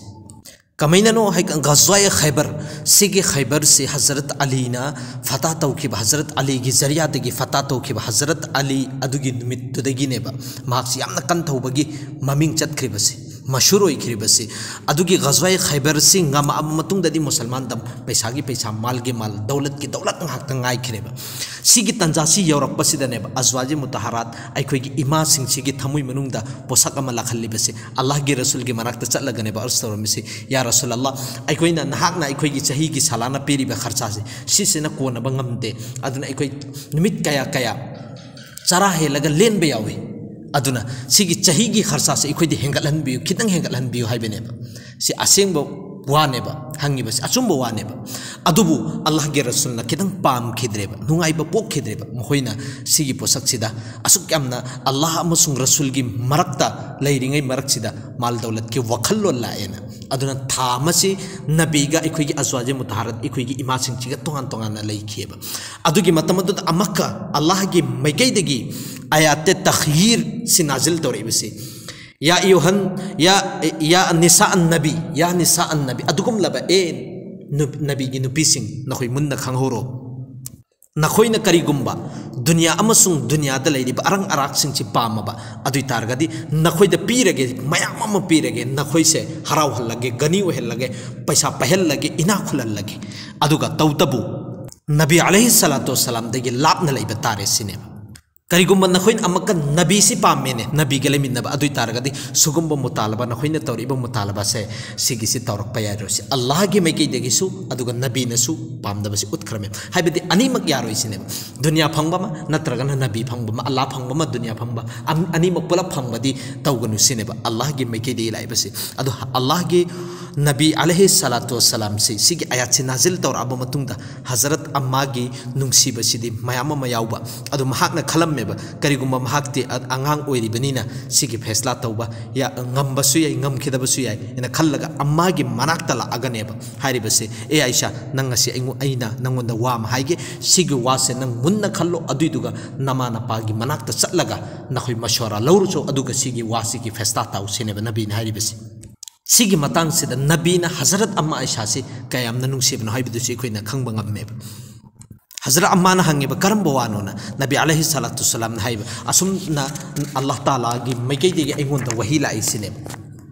ꯀꯃꯥꯏꯅꯅꯣ ꯍꯥꯏ, ꯒꯖꯋꯥꯏ ꯈꯩꯕꯔ, ꯁꯤꯒꯤ ꯈꯩꯕꯔꯁꯤ ꯍꯖꯔꯠ ꯑꯂꯤꯅ ꯐꯇꯥ ꯇꯧꯈꯤꯕ, ꯍꯖꯔꯠ ꯑꯂꯤꯒꯤ ꯖꯔꯤꯌꯥꯗꯒꯤ ꯐꯇꯥ ꯇꯧꯈꯤꯕ, ꯍꯖꯔꯠ ꯑꯂꯤ ꯑꯗꯨꯒꯤ ꯅꯨꯃꯤꯠꯇꯨꯗꯒꯤꯅꯦꯕ ꯃꯍꯥꯛꯁꯤ ꯌꯥꯝꯅ ꯀꯟꯊꯧꯕꯒꯤ ꯃꯃꯤꯡ ꯆꯠꯈ꯭ꯔꯤꯕꯁꯤ, ꯃꯁꯍꯨꯔ ꯑꯣꯏꯈ꯭ꯔꯤꯕꯁꯤ꯫ ꯑꯗꯨꯒꯤ ꯒꯖꯋꯥꯏ ꯈꯩꯕꯔꯁꯤ ꯉꯝꯃꯛꯑꯕ ꯃꯇꯨꯡꯗꯗꯤ ꯃꯨꯁꯜꯃꯥꯟꯗ ꯄꯩꯁꯥꯒꯤ ꯄꯩꯁꯥ, ꯃꯥꯜꯒꯤ ꯃꯥꯜ, ꯗꯧꯂꯠꯀꯤ ꯗꯧꯂꯠ ꯉꯥꯛꯇ ꯉꯥꯏꯈ꯭ꯔꯦꯕ꯫ ꯁꯤꯒꯤ ꯇꯟꯖꯥꯁꯤ ꯌꯧꯔꯛꯄꯁꯤꯗꯅꯦꯕ, ꯑꯖꯋꯥꯖꯤ ꯃꯨꯇꯍꯔꯥꯠ, ꯑꯩꯈꯣꯏꯒꯤ ꯏꯃꯥꯁꯤꯡꯁꯤꯒꯤ ꯊꯃꯣꯏ ꯃꯅꯨꯡꯗ ꯄꯣꯠꯁꯛ ꯑꯃ ꯂꯥꯛꯍꯜꯂꯤꯕꯁꯤ, ꯑꯜꯂꯥꯍꯒꯤ ꯔꯁꯨꯜꯒꯤ ꯃꯅꯥꯛꯇ ꯆꯠꯂꯒꯅꯦꯕ ꯑꯔꯖ ꯇꯧꯔꯝꯃꯤꯁꯤ, "ꯌꯥ ꯔꯁꯨꯜ ꯑꯜꯂꯥꯍ, ꯑꯩꯈꯣꯏꯅ ꯅꯍꯥꯛꯅ ꯑꯩꯈꯣꯏꯒꯤ ꯆꯍꯤꯒꯤ ꯁꯥꯂꯥꯅ ꯄꯤꯔꯤꯕ ꯈꯔꯆꯥꯁꯤ, ꯁꯤꯁꯤꯅ ꯀꯣꯟꯅꯕ ꯉꯝꯗꯦ꯫ ꯑꯗꯨꯅ ꯑꯩꯈꯣꯏ ꯅꯨꯃꯤꯠ ꯀꯌꯥ ꯀꯌꯥ ꯆꯔꯥ ꯍꯦꯜꯂꯒ ꯂꯦꯟꯕ ꯌꯥꯎꯏ꯫ ꯑꯗꯨꯅ ꯁꯤꯒꯤ ꯆꯍꯤꯒꯤ ꯈꯔꯆꯥꯁꯦ ꯑꯩꯈꯣꯏꯗꯤ ꯍꯦꯟꯒꯠꯍꯟꯕꯤꯌꯨ, ꯈꯤꯇꯪ ꯍꯦꯟꯒꯠꯍꯟꯕꯤꯌꯨ" ꯍꯥꯏꯕꯅꯦꯕ꯫ ꯁꯤ ꯑꯁꯦꯡꯕ ꯋꯥꯅꯦꯕ, ꯍꯪꯉꯤꯕꯁꯤ ꯑꯆꯨꯝꯕ ꯋꯥꯅꯦꯕ꯫ ꯑꯗꯨꯕꯨ ꯑꯜꯂꯥꯍꯒꯤ ꯔꯁꯨꯜꯅ ꯈꯤꯇꯪ ꯄꯥꯝꯈꯤꯗ꯭ꯔꯦꯕ, ꯅꯨꯡꯉꯥꯏꯕ ꯄꯣꯛꯈꯤꯗ꯭ꯔꯦꯕ꯫ ꯃꯈꯣꯏꯅ ꯁꯤꯒꯤ ꯄꯣꯠꯁꯛꯁꯤꯗ ꯑꯁꯨꯛ ꯌꯥꯝꯅ ꯑꯜꯂꯥꯍ ꯑꯃꯁꯨꯡ ꯔꯁꯨꯜꯒꯤ ꯃꯔꯛꯇ ꯂꯩꯔꯤꯉꯩ ꯃꯔꯛꯁꯤꯗ ꯃꯥꯜ ꯗꯧꯂꯠꯀꯤ ꯋꯥꯈꯜꯂꯣꯟ ꯂꯥꯛꯑꯦꯅ꯫ ꯑꯗꯨꯅ ꯊꯥ ꯑꯃꯁꯤ ꯅꯕꯤꯒ ꯑꯩꯈꯣꯏꯒꯤ ꯑꯖꯋꯥꯖꯦ ꯃꯨꯇꯍꯔꯥꯠ, ꯑꯩꯈꯣꯏꯒꯤ ꯏꯃꯥꯁꯤꯡꯁꯤꯒ ꯇꯣꯉꯥꯟ ꯇꯣꯉꯥꯟꯅ ꯂꯩꯈꯤꯑꯕ꯫ ꯑꯗꯨꯒꯤ ꯃꯇꯝ ꯑꯗꯨꯗ ꯑꯃꯛꯀ ꯑꯜꯂꯥꯍꯒꯤ ꯃꯥꯏꯀꯩꯗꯒꯤ ꯑꯌꯥꯇꯦ ꯇꯈꯌꯤꯔ ꯁꯤ ꯅꯥꯖꯤꯜ ꯇꯧꯔꯛꯏꯕꯁꯤ, "ꯌꯥ ꯑꯌꯨꯍꯟ, ꯌꯥ, ꯌꯥ ꯅꯤꯁꯥ ꯑꯟ ꯅꯕꯤ, ꯌꯥ ꯅꯤꯁꯥ ꯑꯟ ꯅꯕꯤ", ꯑꯗꯨꯒꯨꯝꯂꯕ, "ꯑꯦ ꯅꯨ-, ꯅꯕꯤꯒꯤ ꯅꯨꯄꯤꯁꯤꯡ, ꯅꯈꯣꯏ ꯃꯨꯟꯅ ꯈꯪꯍꯧꯔꯣ꯫ ꯅꯈꯣꯏꯅ ꯀꯔꯤꯒꯨꯝꯕ ꯗꯨꯅꯤꯌꯥ ꯑꯃꯁꯨꯡ ꯗꯨꯅꯤꯌꯥꯗ ꯂꯩꯔꯤꯕ ꯑꯔꯪ ꯑꯔꯥꯛꯁꯤꯡꯁꯤ ꯄꯥꯝꯃꯕ, ꯑꯗꯨ ꯑꯣꯏ ꯇꯥꯔꯒꯗꯤ ꯅꯈꯣꯏꯗ ꯄꯤꯔꯒꯦ, ꯃꯌꯥꯝ ꯑꯃ ꯄꯤꯔꯒꯦ, ꯅꯈꯣꯏꯁꯦ ꯍꯔꯥꯎꯍꯜꯂꯒꯦ, ꯒꯅꯤ ꯑꯣꯏꯍꯜꯂꯒꯦ, ꯄꯩꯁꯥ ꯄꯥꯏꯍꯜꯂꯒꯦ, ꯏꯅꯥꯛ ꯈꯨꯜꯍꯜꯂꯒꯦ"꯫ ꯑꯗꯨꯒ ꯇꯧꯇꯕꯨ ꯅꯕꯤ ꯑꯂꯩꯍꯤ ꯁꯂꯥꯇꯨ ꯋꯁꯁꯂꯥꯝꯗꯒꯤ ꯂꯥꯞꯅ ꯂꯩꯕ ꯇꯥꯔꯦ ꯁꯤꯅꯦꯕ꯫ ꯀꯔꯤꯒꯨꯝꯕ ꯅꯈꯣꯏꯅ ꯑꯃꯨꯛꯀ ꯅꯕꯤꯁꯤ ꯄꯥꯝꯃꯦꯅꯦ, ꯅꯕꯤꯒ ꯂꯩꯃꯤꯟꯅꯕ, ꯑꯗꯨ ꯑꯣꯏ ꯇꯥꯔꯒꯗꯤ ꯁꯤꯒꯨꯝꯕ ꯃꯨꯇꯥꯂꯕꯥ, ꯅꯈꯣꯏꯅ ꯇꯧꯔꯛꯏꯕ ꯃꯨꯇꯥꯂꯕꯥꯁꯦ, ꯁꯤꯒꯤꯁꯤ ꯇꯧꯔꯛꯄ ꯌꯥꯔꯣꯏ꯫ ꯁꯤ ꯑꯜꯂꯥꯍꯒꯤ ꯃꯥꯏꯀꯩꯗꯒꯤꯁꯨ ꯑꯗꯨꯒ ꯅꯕꯤꯅꯁꯨ ꯄꯥꯝꯗꯕꯁꯤ ꯎꯠꯈ꯭ꯔꯃꯦ꯫ ꯍꯥꯏꯕꯗꯤ ꯑꯅꯤꯃꯛ ꯌꯥꯔꯣꯏ ꯁꯤꯅꯦꯕ꯫ ꯗꯨꯅꯤꯌꯥ ꯐꯪꯕ ꯑꯃ ꯅꯠꯇ꯭ꯔꯒꯅ ꯅꯕꯤ ꯐꯪꯕ ꯑꯃ, ꯑꯜꯂꯥꯍ ꯐꯪꯕ ꯑꯃ, ꯗꯨꯅꯤꯌꯥ ꯐꯪꯕ ꯑꯝ-, ꯑꯅꯤꯃꯛ ꯄꯨꯂꯞ ꯐꯪꯕꯗꯤ ꯇꯧꯒꯅꯨ ꯁꯤꯅꯦꯕ ꯑꯜꯂꯥꯍꯒꯤ ꯃꯥꯏꯀꯩꯗꯒꯤ ꯂꯥꯛꯏꯕꯁꯤ꯫ ꯑꯗꯣ ꯑꯜꯂꯥꯍꯒꯤ ꯅꯕꯤ ꯑꯂꯩꯍꯤ ꯁꯂꯥꯇꯨ ꯋꯁꯁꯂꯥꯝꯁꯤ ꯁꯤꯒꯤ ꯑꯥꯌꯥꯠꯁꯤ ꯅꯥꯖꯤꯜ ꯇꯧꯔꯛꯑꯕ ꯃꯇꯨꯡꯗ ꯍꯖꯔꯠ ꯑꯝꯃꯥꯒꯤ ꯅꯨꯡꯁꯤꯕꯁꯤꯗꯤ ꯃꯌꯥꯝ ꯑꯃ ꯌꯥꯎꯕ꯫ ꯑꯗꯣ ꯃꯍꯥꯛꯅ ꯈꯜꯂꯝꯃꯦꯕ, ꯀꯔꯤꯒꯨꯝꯕ ꯃꯍꯥꯛꯇꯤ ꯑ-, ꯑꯉꯥꯡ ꯑꯣꯏꯔꯤꯕꯅꯤꯅ ꯁꯤꯒꯤ ꯐꯦꯁꯂꯥ ꯇꯧꯕ ꯌꯥ-, ꯉꯝꯕꯁꯨ ꯌꯥꯏ, ꯉꯝꯈꯤꯗꯕꯁꯨ ꯌꯥꯏ ꯍꯥꯏꯅ ꯈꯜꯂꯒ ꯑꯝꯃꯥꯒꯤ ꯃꯅꯥꯛꯇ ꯂꯥꯛꯑꯒꯅꯦꯕ ꯍꯥꯏꯔꯤꯕꯁꯦ, "ꯑꯦ ꯑꯥꯏꯁꯥ, ꯅꯪ ꯉꯁꯤ ꯑꯩꯉꯣꯟ-, ꯑꯩꯅ ꯅꯪꯉꯣꯟꯗ ꯋꯥ ꯑꯃ ꯍꯥꯏꯒꯦ, ꯁꯤꯒꯤ ꯋꯥꯁꯦ ꯅꯪ ꯃꯨꯟꯅ ꯈꯜꯂꯣ, ꯑꯗꯨꯏꯗꯨꯒ ꯅꯃꯥ ꯅꯄꯥꯒꯤ ꯃꯅꯥꯛꯇ ꯆꯠꯂꯒ ꯅꯈꯣꯏ ꯃꯁꯣꯔꯥ ꯂꯧꯔꯨꯆꯣ, ꯑꯗꯨꯒ ꯁꯤꯒꯤ ꯋꯥꯁꯤꯒꯤ ꯐꯦꯁꯂꯥ ꯇꯥꯎ" ꯁꯤꯅꯦꯕ ꯅꯕꯤꯅ ꯍꯥꯏꯔꯤꯕꯁꯦ꯫ ꯁꯤꯒꯤ ꯃꯇꯥꯡꯁꯤꯗ ꯅꯕꯤꯅ ꯍꯖꯔꯠ ꯑꯝꯃꯥ ꯑꯥꯏꯁꯥꯁꯤ ꯀꯌꯥꯝꯅ ꯅꯨꯡꯁꯤꯕꯅꯣ ꯍꯥꯏꯕꯗꯨꯁꯨ ꯑꯩꯈꯣꯏꯅ ꯈꯪꯕ ꯉꯝꯃꯦꯕ꯫ ꯍꯖꯔꯠ ꯑꯝꯃꯥꯅ ꯍꯪꯉꯦꯕ, "ꯀꯔꯝꯕ ꯋꯥꯅꯣꯅ?" ꯅꯕꯤ ꯑꯂꯩꯍꯤ ꯁꯂꯥꯇꯨ ꯁꯂꯥꯝꯅ ꯍꯥꯏꯕ, "ꯑꯁꯨꯝꯅ ꯑꯜꯂꯥꯍ ꯇꯥꯂꯥꯒꯤ ꯃꯥꯏꯀꯩꯗꯒꯤ ꯑꯩꯉꯣꯟꯗ ꯋꯥꯍꯤ ꯂꯥꯛꯏ ꯁꯤꯅꯦꯕ꯫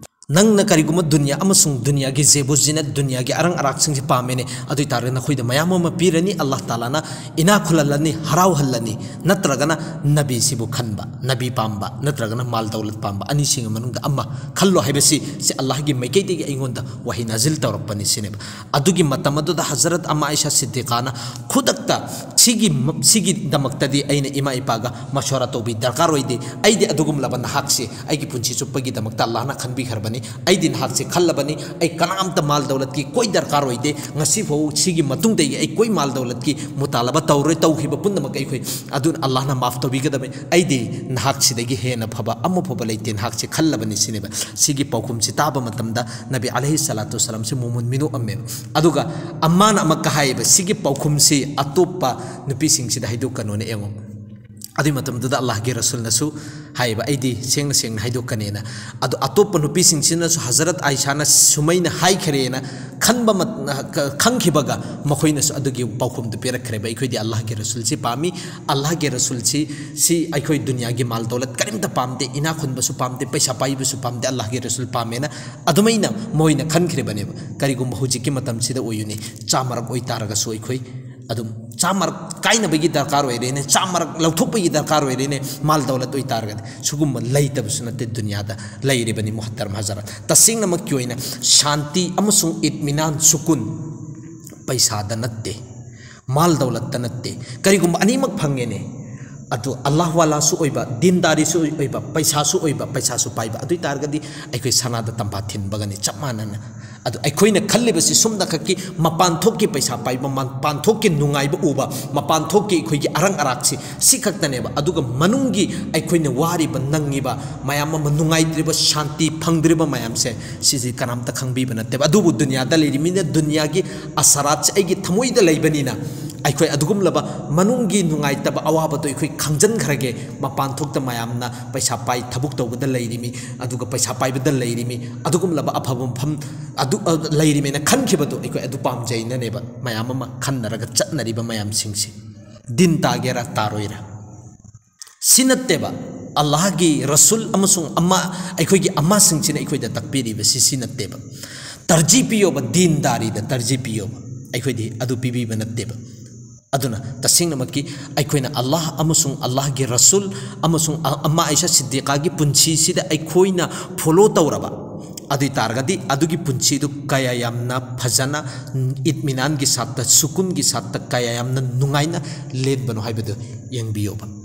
ꯅꯪꯅ ꯀꯔꯤꯒꯨꯝꯕ ꯗꯨꯅꯤꯌꯥ ꯑꯃꯁꯨꯡ ꯗꯨꯅꯤꯌꯥꯒꯤ ꯖꯦꯕꯨ ꯖꯤꯅꯠ, ꯗꯨꯅꯤꯌꯥꯒꯤ ꯑꯔꯪ ꯑꯔꯥꯛꯁꯤꯡꯁꯤ ꯄꯥꯝꯃꯦꯅꯦ, ꯑꯗꯨ ꯑꯣꯏ ꯇꯥꯔꯒꯗꯤ ꯅꯈꯣꯏꯗ ꯃꯌꯥꯝ ꯑꯃ ꯄꯤꯔꯅꯤ, ꯑꯜꯂꯥꯍ ꯇꯥꯂꯥꯅ ꯏꯅꯥꯛ ꯈꯨꯜꯍꯜꯂꯅꯤ, ꯍꯔꯥꯎꯍꯜꯂꯅꯤ, ꯅꯠꯇ꯭ꯔꯒꯅ ꯅꯕꯤꯁꯤꯕꯨ ꯈꯟꯕ, ꯅꯕꯤ ꯄꯥꯝꯕ, ꯅꯠꯇ꯭ꯔꯒꯅ ꯃꯥꯜ ꯗꯧꯂꯠ ꯄꯥꯝꯕ, ꯑꯅꯤꯁꯤꯒꯤ ꯃꯅꯨꯡꯗ ꯑꯃ ꯈꯜꯂꯣ ꯍꯥꯏꯕꯁꯤ, ꯁꯤ ꯑꯜꯂꯥꯍꯒꯤ ꯃꯥꯏꯀꯩꯗꯒꯤ ꯑꯩꯉꯣꯟꯗ ꯋꯥꯍꯤ ꯅꯥꯖꯤꯜ ꯇꯧꯔꯛꯄꯅꯤ" ꯁꯤꯅꯦꯕ꯫ ꯑꯗꯨꯒꯤ ꯃꯇꯝ ꯑꯗꯨꯗ ꯍꯖꯔꯠ ꯑꯝꯃꯥ ꯑꯥꯏꯁꯥ ꯁꯤꯗꯤꯀꯥꯅ ꯈꯨꯗꯛꯇ ꯁꯤꯒꯤ, ꯁꯤꯒꯤꯗꯃꯛꯇꯗꯤ ꯑꯩꯅ ꯏꯃꯥ ꯏꯄꯥꯒ ꯃꯁꯣꯔꯥ ꯇꯧꯕꯤ ꯗꯔꯀꯥꯔ ꯑꯣꯏꯗꯦ, ꯑꯩꯗꯤ ꯑꯗꯨꯒꯨꯝꯂꯕ ꯅꯍꯥꯛꯁꯦ ꯑꯩꯒꯤ ꯄꯨꯟꯁꯤ ꯆꯨꯞꯄꯒꯤꯗꯃꯛꯇ ꯑꯜꯂꯥꯍꯅ ꯈꯟꯕꯤꯈ꯭ꯔꯕꯅꯤ, ꯑꯩꯗꯤ ꯅꯍꯥꯛꯁꯦ ꯈꯜꯂꯕꯅꯤ, ꯑꯩ ꯀꯅꯥꯝꯇ ꯃꯥꯜ ꯗꯧꯂꯠꯀꯤ ꯀꯣꯏ ꯗꯔꯀꯥꯔ ꯑꯣꯏꯗꯦ, ꯉꯁꯤꯐꯥꯎ ꯁꯤꯒꯤ ꯃꯇꯨꯡꯗꯒꯤ ꯑꯩ ꯀꯣꯏ ꯃꯥꯜ ꯗꯧꯂꯠꯀꯤ ꯃꯨꯇꯥꯂꯕꯥ ꯇꯧꯔꯣꯏ, ꯇꯧꯈꯤꯕ ꯄꯨꯝꯅꯃꯛ ꯑꯩꯈꯣꯏ ꯑꯗꯨꯅ ꯑꯜꯂꯥꯍꯅ ꯃꯥꯐ ꯇꯧꯕꯤꯒꯗꯕꯅꯤ, ꯑꯩꯗꯤ ꯅꯍꯥꯛꯁꯤꯗꯒꯤ ꯍꯦꯟꯅ ꯐꯕ ꯑꯃ ꯐꯥꯎꯕ ꯂꯩꯇꯦ, ꯅꯍꯥꯛꯁꯦ ꯈꯜꯂꯕꯅꯤ ꯁꯤꯅꯦꯕ꯫ ꯁꯤꯒꯤ ꯄꯥꯎꯈꯨꯝꯁꯤ ꯇꯥꯕ ꯃꯇꯝꯗ ꯅꯕꯤ ꯑꯂꯩꯍꯤ ꯁꯂꯥꯇꯨ ꯁꯂꯥꯝꯁꯤ ꯃꯣꯃꯣꯟ ꯃꯤꯅꯣꯛꯑꯝꯃꯦꯕ꯫ ꯑꯗꯨꯒ ꯑꯝꯃꯥꯅ ꯑꯃꯛꯀ ꯍꯥꯏꯌꯦꯕ, "ꯁꯤꯒꯤ ꯄꯥꯎꯈꯨꯝꯁꯤ ꯑꯇꯣꯞꯄ ꯅꯨꯄꯤꯁꯤꯡꯁꯤꯗ ꯍꯥꯏꯗꯣꯛꯀꯅꯣꯅ" ꯌꯦꯡꯉꯣ꯫ ꯑꯗꯨꯏ ꯃꯇꯝꯗꯨꯗ ꯑꯜꯂꯥꯍꯒꯤ ꯔꯁꯨꯜꯅꯁꯨ ꯍꯥꯏꯌꯦꯕ, "ꯑꯩꯗꯤ ꯁꯦꯡꯅ ꯁꯦꯡꯅ ꯍꯥꯏꯗꯣꯛꯀꯅꯦꯅ"꯫ ꯑꯗꯣ ꯑꯇꯣꯞꯄ ꯅꯨꯄꯤꯁꯤꯡꯁꯤꯅꯁꯨ ꯍꯖꯔꯠ ꯑꯥꯏꯁꯥꯅ ꯁꯨꯃꯩꯅ ꯍꯥꯏꯈ꯭ꯔꯦꯅ ꯈꯟꯕ ꯃꯠ-, ꯈ-, ꯈꯪꯈꯤꯕꯒ ꯃꯈꯣꯏꯅꯁꯨ ꯑꯗꯨꯒꯤ ꯄꯥꯎꯈꯨꯝꯗꯨ ꯄꯤꯔꯛꯈ꯭ꯔꯦꯕ, "ꯑꯩꯈꯣꯏꯗꯤ ꯑꯜꯂꯥꯍꯒꯤ ꯔꯁꯨꯜꯁꯤ ꯄꯥꯝꯃꯤ, ꯑꯜꯂꯥꯍꯒꯤ ꯔꯁꯨꯜꯁꯤ, ꯁꯤ ꯑꯩꯈꯣꯏ ꯗꯨꯅꯤꯌꯥꯒꯤ ꯃꯥꯜ ꯗꯧꯂꯠ ꯀꯔꯤꯝꯇ ꯄꯥꯝꯗꯦ, ꯏꯅꯥꯛ ꯈꯨꯟꯕꯁꯨ ꯄꯥꯝꯗꯦ, ꯄꯩꯁꯥ ꯄꯥꯏꯕꯁꯨ ꯄꯥꯝꯗꯦ, ꯑꯜꯂꯥꯍꯒꯤ ꯔꯁꯨꯜ ꯄꯥꯝꯃꯦꯅ" ꯑꯗꯨꯃꯥꯏꯅ ꯃꯣꯏꯅ ꯈꯟꯈ꯭ꯔꯤꯕꯅꯦꯕ꯫ ꯀꯔꯤꯒꯨꯝꯕ ꯍꯧꯖꯤꯛꯀꯤ ꯃꯇꯝꯁꯤꯗ ꯑꯣꯏꯌꯨꯅꯤ, ꯆꯥꯝꯃꯔꯛ ꯑꯣꯏꯇꯥꯔꯒꯁꯨ ꯑꯩꯈꯣꯏ ꯑꯗꯨꯝ ꯆꯥꯝꯃꯔꯛ ꯀꯥꯏꯅꯕꯒꯤ ꯗꯔꯀꯥꯔ ꯑꯣꯏꯔꯦꯅꯦ, ꯆꯥꯝꯃꯔꯛ ꯂꯧꯊꯣꯛꯄꯒꯤ ꯗꯔꯀꯥꯔ ꯑꯣꯏꯔꯦꯅꯦ꯫ ꯃꯥꯜ ꯗꯧꯂꯠ ꯑꯣꯏꯇꯥꯔꯒꯗꯤ ꯁꯤꯒꯨꯝꯕ ꯂꯩꯇꯕꯁꯨ ꯅꯠꯇꯦ ꯗꯨꯅꯤꯌꯥꯗ ꯂꯩꯔꯤꯕꯅꯤ꯫ ꯃꯨꯍꯠꯇꯔꯝ ꯍꯖꯔꯠ, ꯇꯁꯦꯡꯅꯃꯛꯀꯤ ꯑꯣꯏꯅ ꯁꯥꯟꯇꯤ ꯑꯃꯁꯨꯡ ꯏꯠꯃꯤꯅꯥꯟ, ꯁꯨꯀꯨꯟ ꯄꯩꯁꯥꯗ ꯅꯠꯇꯦ, ꯃꯥꯜ ꯗꯧꯂꯠꯇ ꯅꯠꯇꯦ꯫ ꯀꯔꯤꯒꯨꯝꯕ ꯑꯅꯤꯃꯛ ꯐꯪꯉꯦꯅꯦ, ꯑꯗꯨ ꯑꯜꯂꯥꯍ ꯋꯥꯂꯥꯁꯨ ꯑꯣꯏꯕ, ꯗꯤꯟꯗꯥꯔꯤꯁꯨ ꯑꯣꯏꯕ, ꯄꯩꯁꯥꯁꯨ ꯑꯣꯏꯕ, ꯄꯩꯁꯥꯁꯨ ꯄꯥꯏꯕ, ꯑꯗꯨ ꯑꯣꯏ ꯇꯥꯔꯒꯗꯤ ꯑꯩꯈꯣꯏ ꯁꯅꯥꯗ ꯇꯝꯐꯥ ꯊꯤꯟꯕꯒꯅꯤ ꯆꯞ ꯃꯥꯟꯅꯅ꯫ ꯑꯗꯨ ꯑꯩꯈꯣꯏꯅ ꯈꯜꯂꯤꯕꯁꯤ ꯁꯨꯝꯅ ꯈꯛꯀꯤ ꯃꯄꯥꯟ ꯊꯣꯛꯀꯤ ꯄꯩꯁꯥ ꯄꯥꯏꯕ, ꯃꯄꯥꯟ ꯊꯣꯛꯀꯤ ꯅꯨꯡꯉꯥꯏꯕ ꯎꯕ, ꯃꯄꯥꯟ ꯊꯣꯛꯀꯤ ꯑꯩꯈꯣꯏꯒꯤ ꯑꯔꯪ ꯑꯔꯥꯛꯁꯤ, ꯁꯤ ꯈꯛꯇꯅꯦꯕ꯫ ꯑꯗꯨꯒ ꯃꯅꯨꯡꯒꯤ ꯑꯩꯈꯣꯏꯅ ꯋꯥꯔꯤꯕ, ꯅꯪꯉꯤꯕ ꯃꯌꯥꯝ ꯑꯃ, ꯅꯨꯡꯉꯥꯏꯇ꯭ꯔꯤꯕ, ꯁꯥꯟꯇꯤ ꯐꯪꯗ꯭ꯔꯤꯕ ꯃꯌꯥꯝꯁꯦ, ꯁꯤꯁꯤ ꯀꯅꯥꯝꯇ ꯈꯪꯕꯤꯕ ꯅꯠꯇꯦꯕ꯫ ꯑꯗꯨꯕꯨ ꯗꯨꯅꯤꯌꯥꯗ ꯂꯩꯔꯤꯃꯤꯅ ꯗꯨꯅꯤꯌꯥꯒꯤ ꯑꯁꯔꯥꯠꯁꯦ ꯑꯩꯒꯤ ꯊꯃꯣꯏꯗ ꯂꯩꯕꯅꯤꯅ, ꯑꯩꯈꯣꯏ ꯑꯗꯨꯒꯨꯝꯂꯕ ꯃꯅꯨꯡꯒꯤ ꯅꯨꯡꯉꯥꯏꯇꯕ ꯑꯋꯥꯕꯗꯣ ꯑꯩꯈꯣꯏ ꯈꯪꯖꯤꯟꯈ꯭ꯔꯒꯦ꯫ ꯃꯄꯥꯟ ꯊꯣꯛꯇ ꯃꯌꯥꯝꯅ ꯄꯩꯁꯥ ꯄꯥꯏ, ꯊꯕꯛ ꯇꯧꯕꯗ ꯂꯩꯔꯤꯃꯤ, ꯑꯗꯨꯒ ꯄꯩꯁꯥ ꯄꯥꯏꯕꯗ ꯂꯩꯔꯤꯃꯤ, ꯑꯗꯨꯒꯨꯝꯂꯕ ꯑꯐꯕ ꯃꯐꯝ ꯑꯗꯨ, ꯑ, ꯂꯩꯔꯤꯃꯦꯅ ꯈꯟꯈꯤꯕꯗꯣ ꯑꯩꯈꯣꯏ ꯑꯗꯨ ꯄꯥꯝꯖꯩꯅꯅꯦꯕ ꯃꯌꯥꯝ ꯑꯃ ꯈꯟꯅꯔꯒ ꯆꯠꯅꯔꯤꯕ ꯃꯌꯥꯝꯁꯤꯡꯁꯦ꯫ ꯗꯤꯟ ꯇꯥꯒꯦꯔꯥ ꯇꯥꯔꯣꯏꯔꯥ, ꯁꯤ ꯅꯠꯇꯦꯕ꯫ ꯑꯜꯂꯥꯍꯒꯤ ꯔꯁꯨꯜ ꯑꯃꯁꯨꯡ ꯑꯃ, ꯑꯩꯈꯣꯏꯒꯤ ꯑꯃꯁꯤꯡꯁꯤꯅ ꯑꯩꯈꯣꯏꯗ ꯇꯥꯛꯄꯤꯔꯤꯕꯁꯤ ꯁꯤ ꯅꯠꯇꯦꯕ꯫ ꯇꯔꯖꯤ ꯄꯤꯌꯣꯕ, ꯗꯤꯟꯗꯥꯔꯤꯗ ꯇꯔꯖꯤ ꯄꯤꯌꯣꯕ, ꯑꯩꯈꯣꯏꯗꯤ ꯑꯗꯨ ꯄꯤꯕꯤꯕ ꯅꯠꯇꯦꯕ꯫ ꯑꯗꯨꯅ ꯇꯁꯦꯡꯅꯃꯛꯀꯤ ꯑꯩꯈꯣꯏꯅ ꯑꯜꯂꯥꯍ ꯑꯃꯁꯨꯡ ꯑꯜꯂꯥꯍꯒꯤ ꯔꯁꯨꯜ ꯑꯃꯁꯨꯡ ꯑ-, ꯑꯝꯃꯥ ꯑꯥꯏꯁꯥ ꯁꯤꯗꯤꯀꯥꯒꯤ ꯄꯨꯟꯁꯤꯁꯤꯗ ꯑꯩꯈꯣꯏꯅ ꯐꯣꯂꯣ ꯇꯧꯔꯕ, ꯑꯗꯨ ꯑꯣꯏ ꯇꯥꯔꯒꯗꯤ ꯑꯗꯨꯒꯤ ꯄꯨꯟꯁꯤꯗꯨ ꯀꯌꯥ ꯌꯥꯝꯅ ꯐꯖꯅ, ꯏꯠꯃꯤꯅꯥꯟꯒꯤ ꯁꯥꯠꯇ, ꯁꯨꯀꯨꯟꯒꯤ ꯁꯥꯠꯇ ꯀꯌꯥ ꯌꯥꯝꯅ ꯅꯨꯡꯉꯥꯏꯅ ꯂꯦꯟꯕꯅꯣ ꯍꯥꯏꯕꯗꯨ ꯌꯦꯡꯕꯤꯌꯣꯕ꯫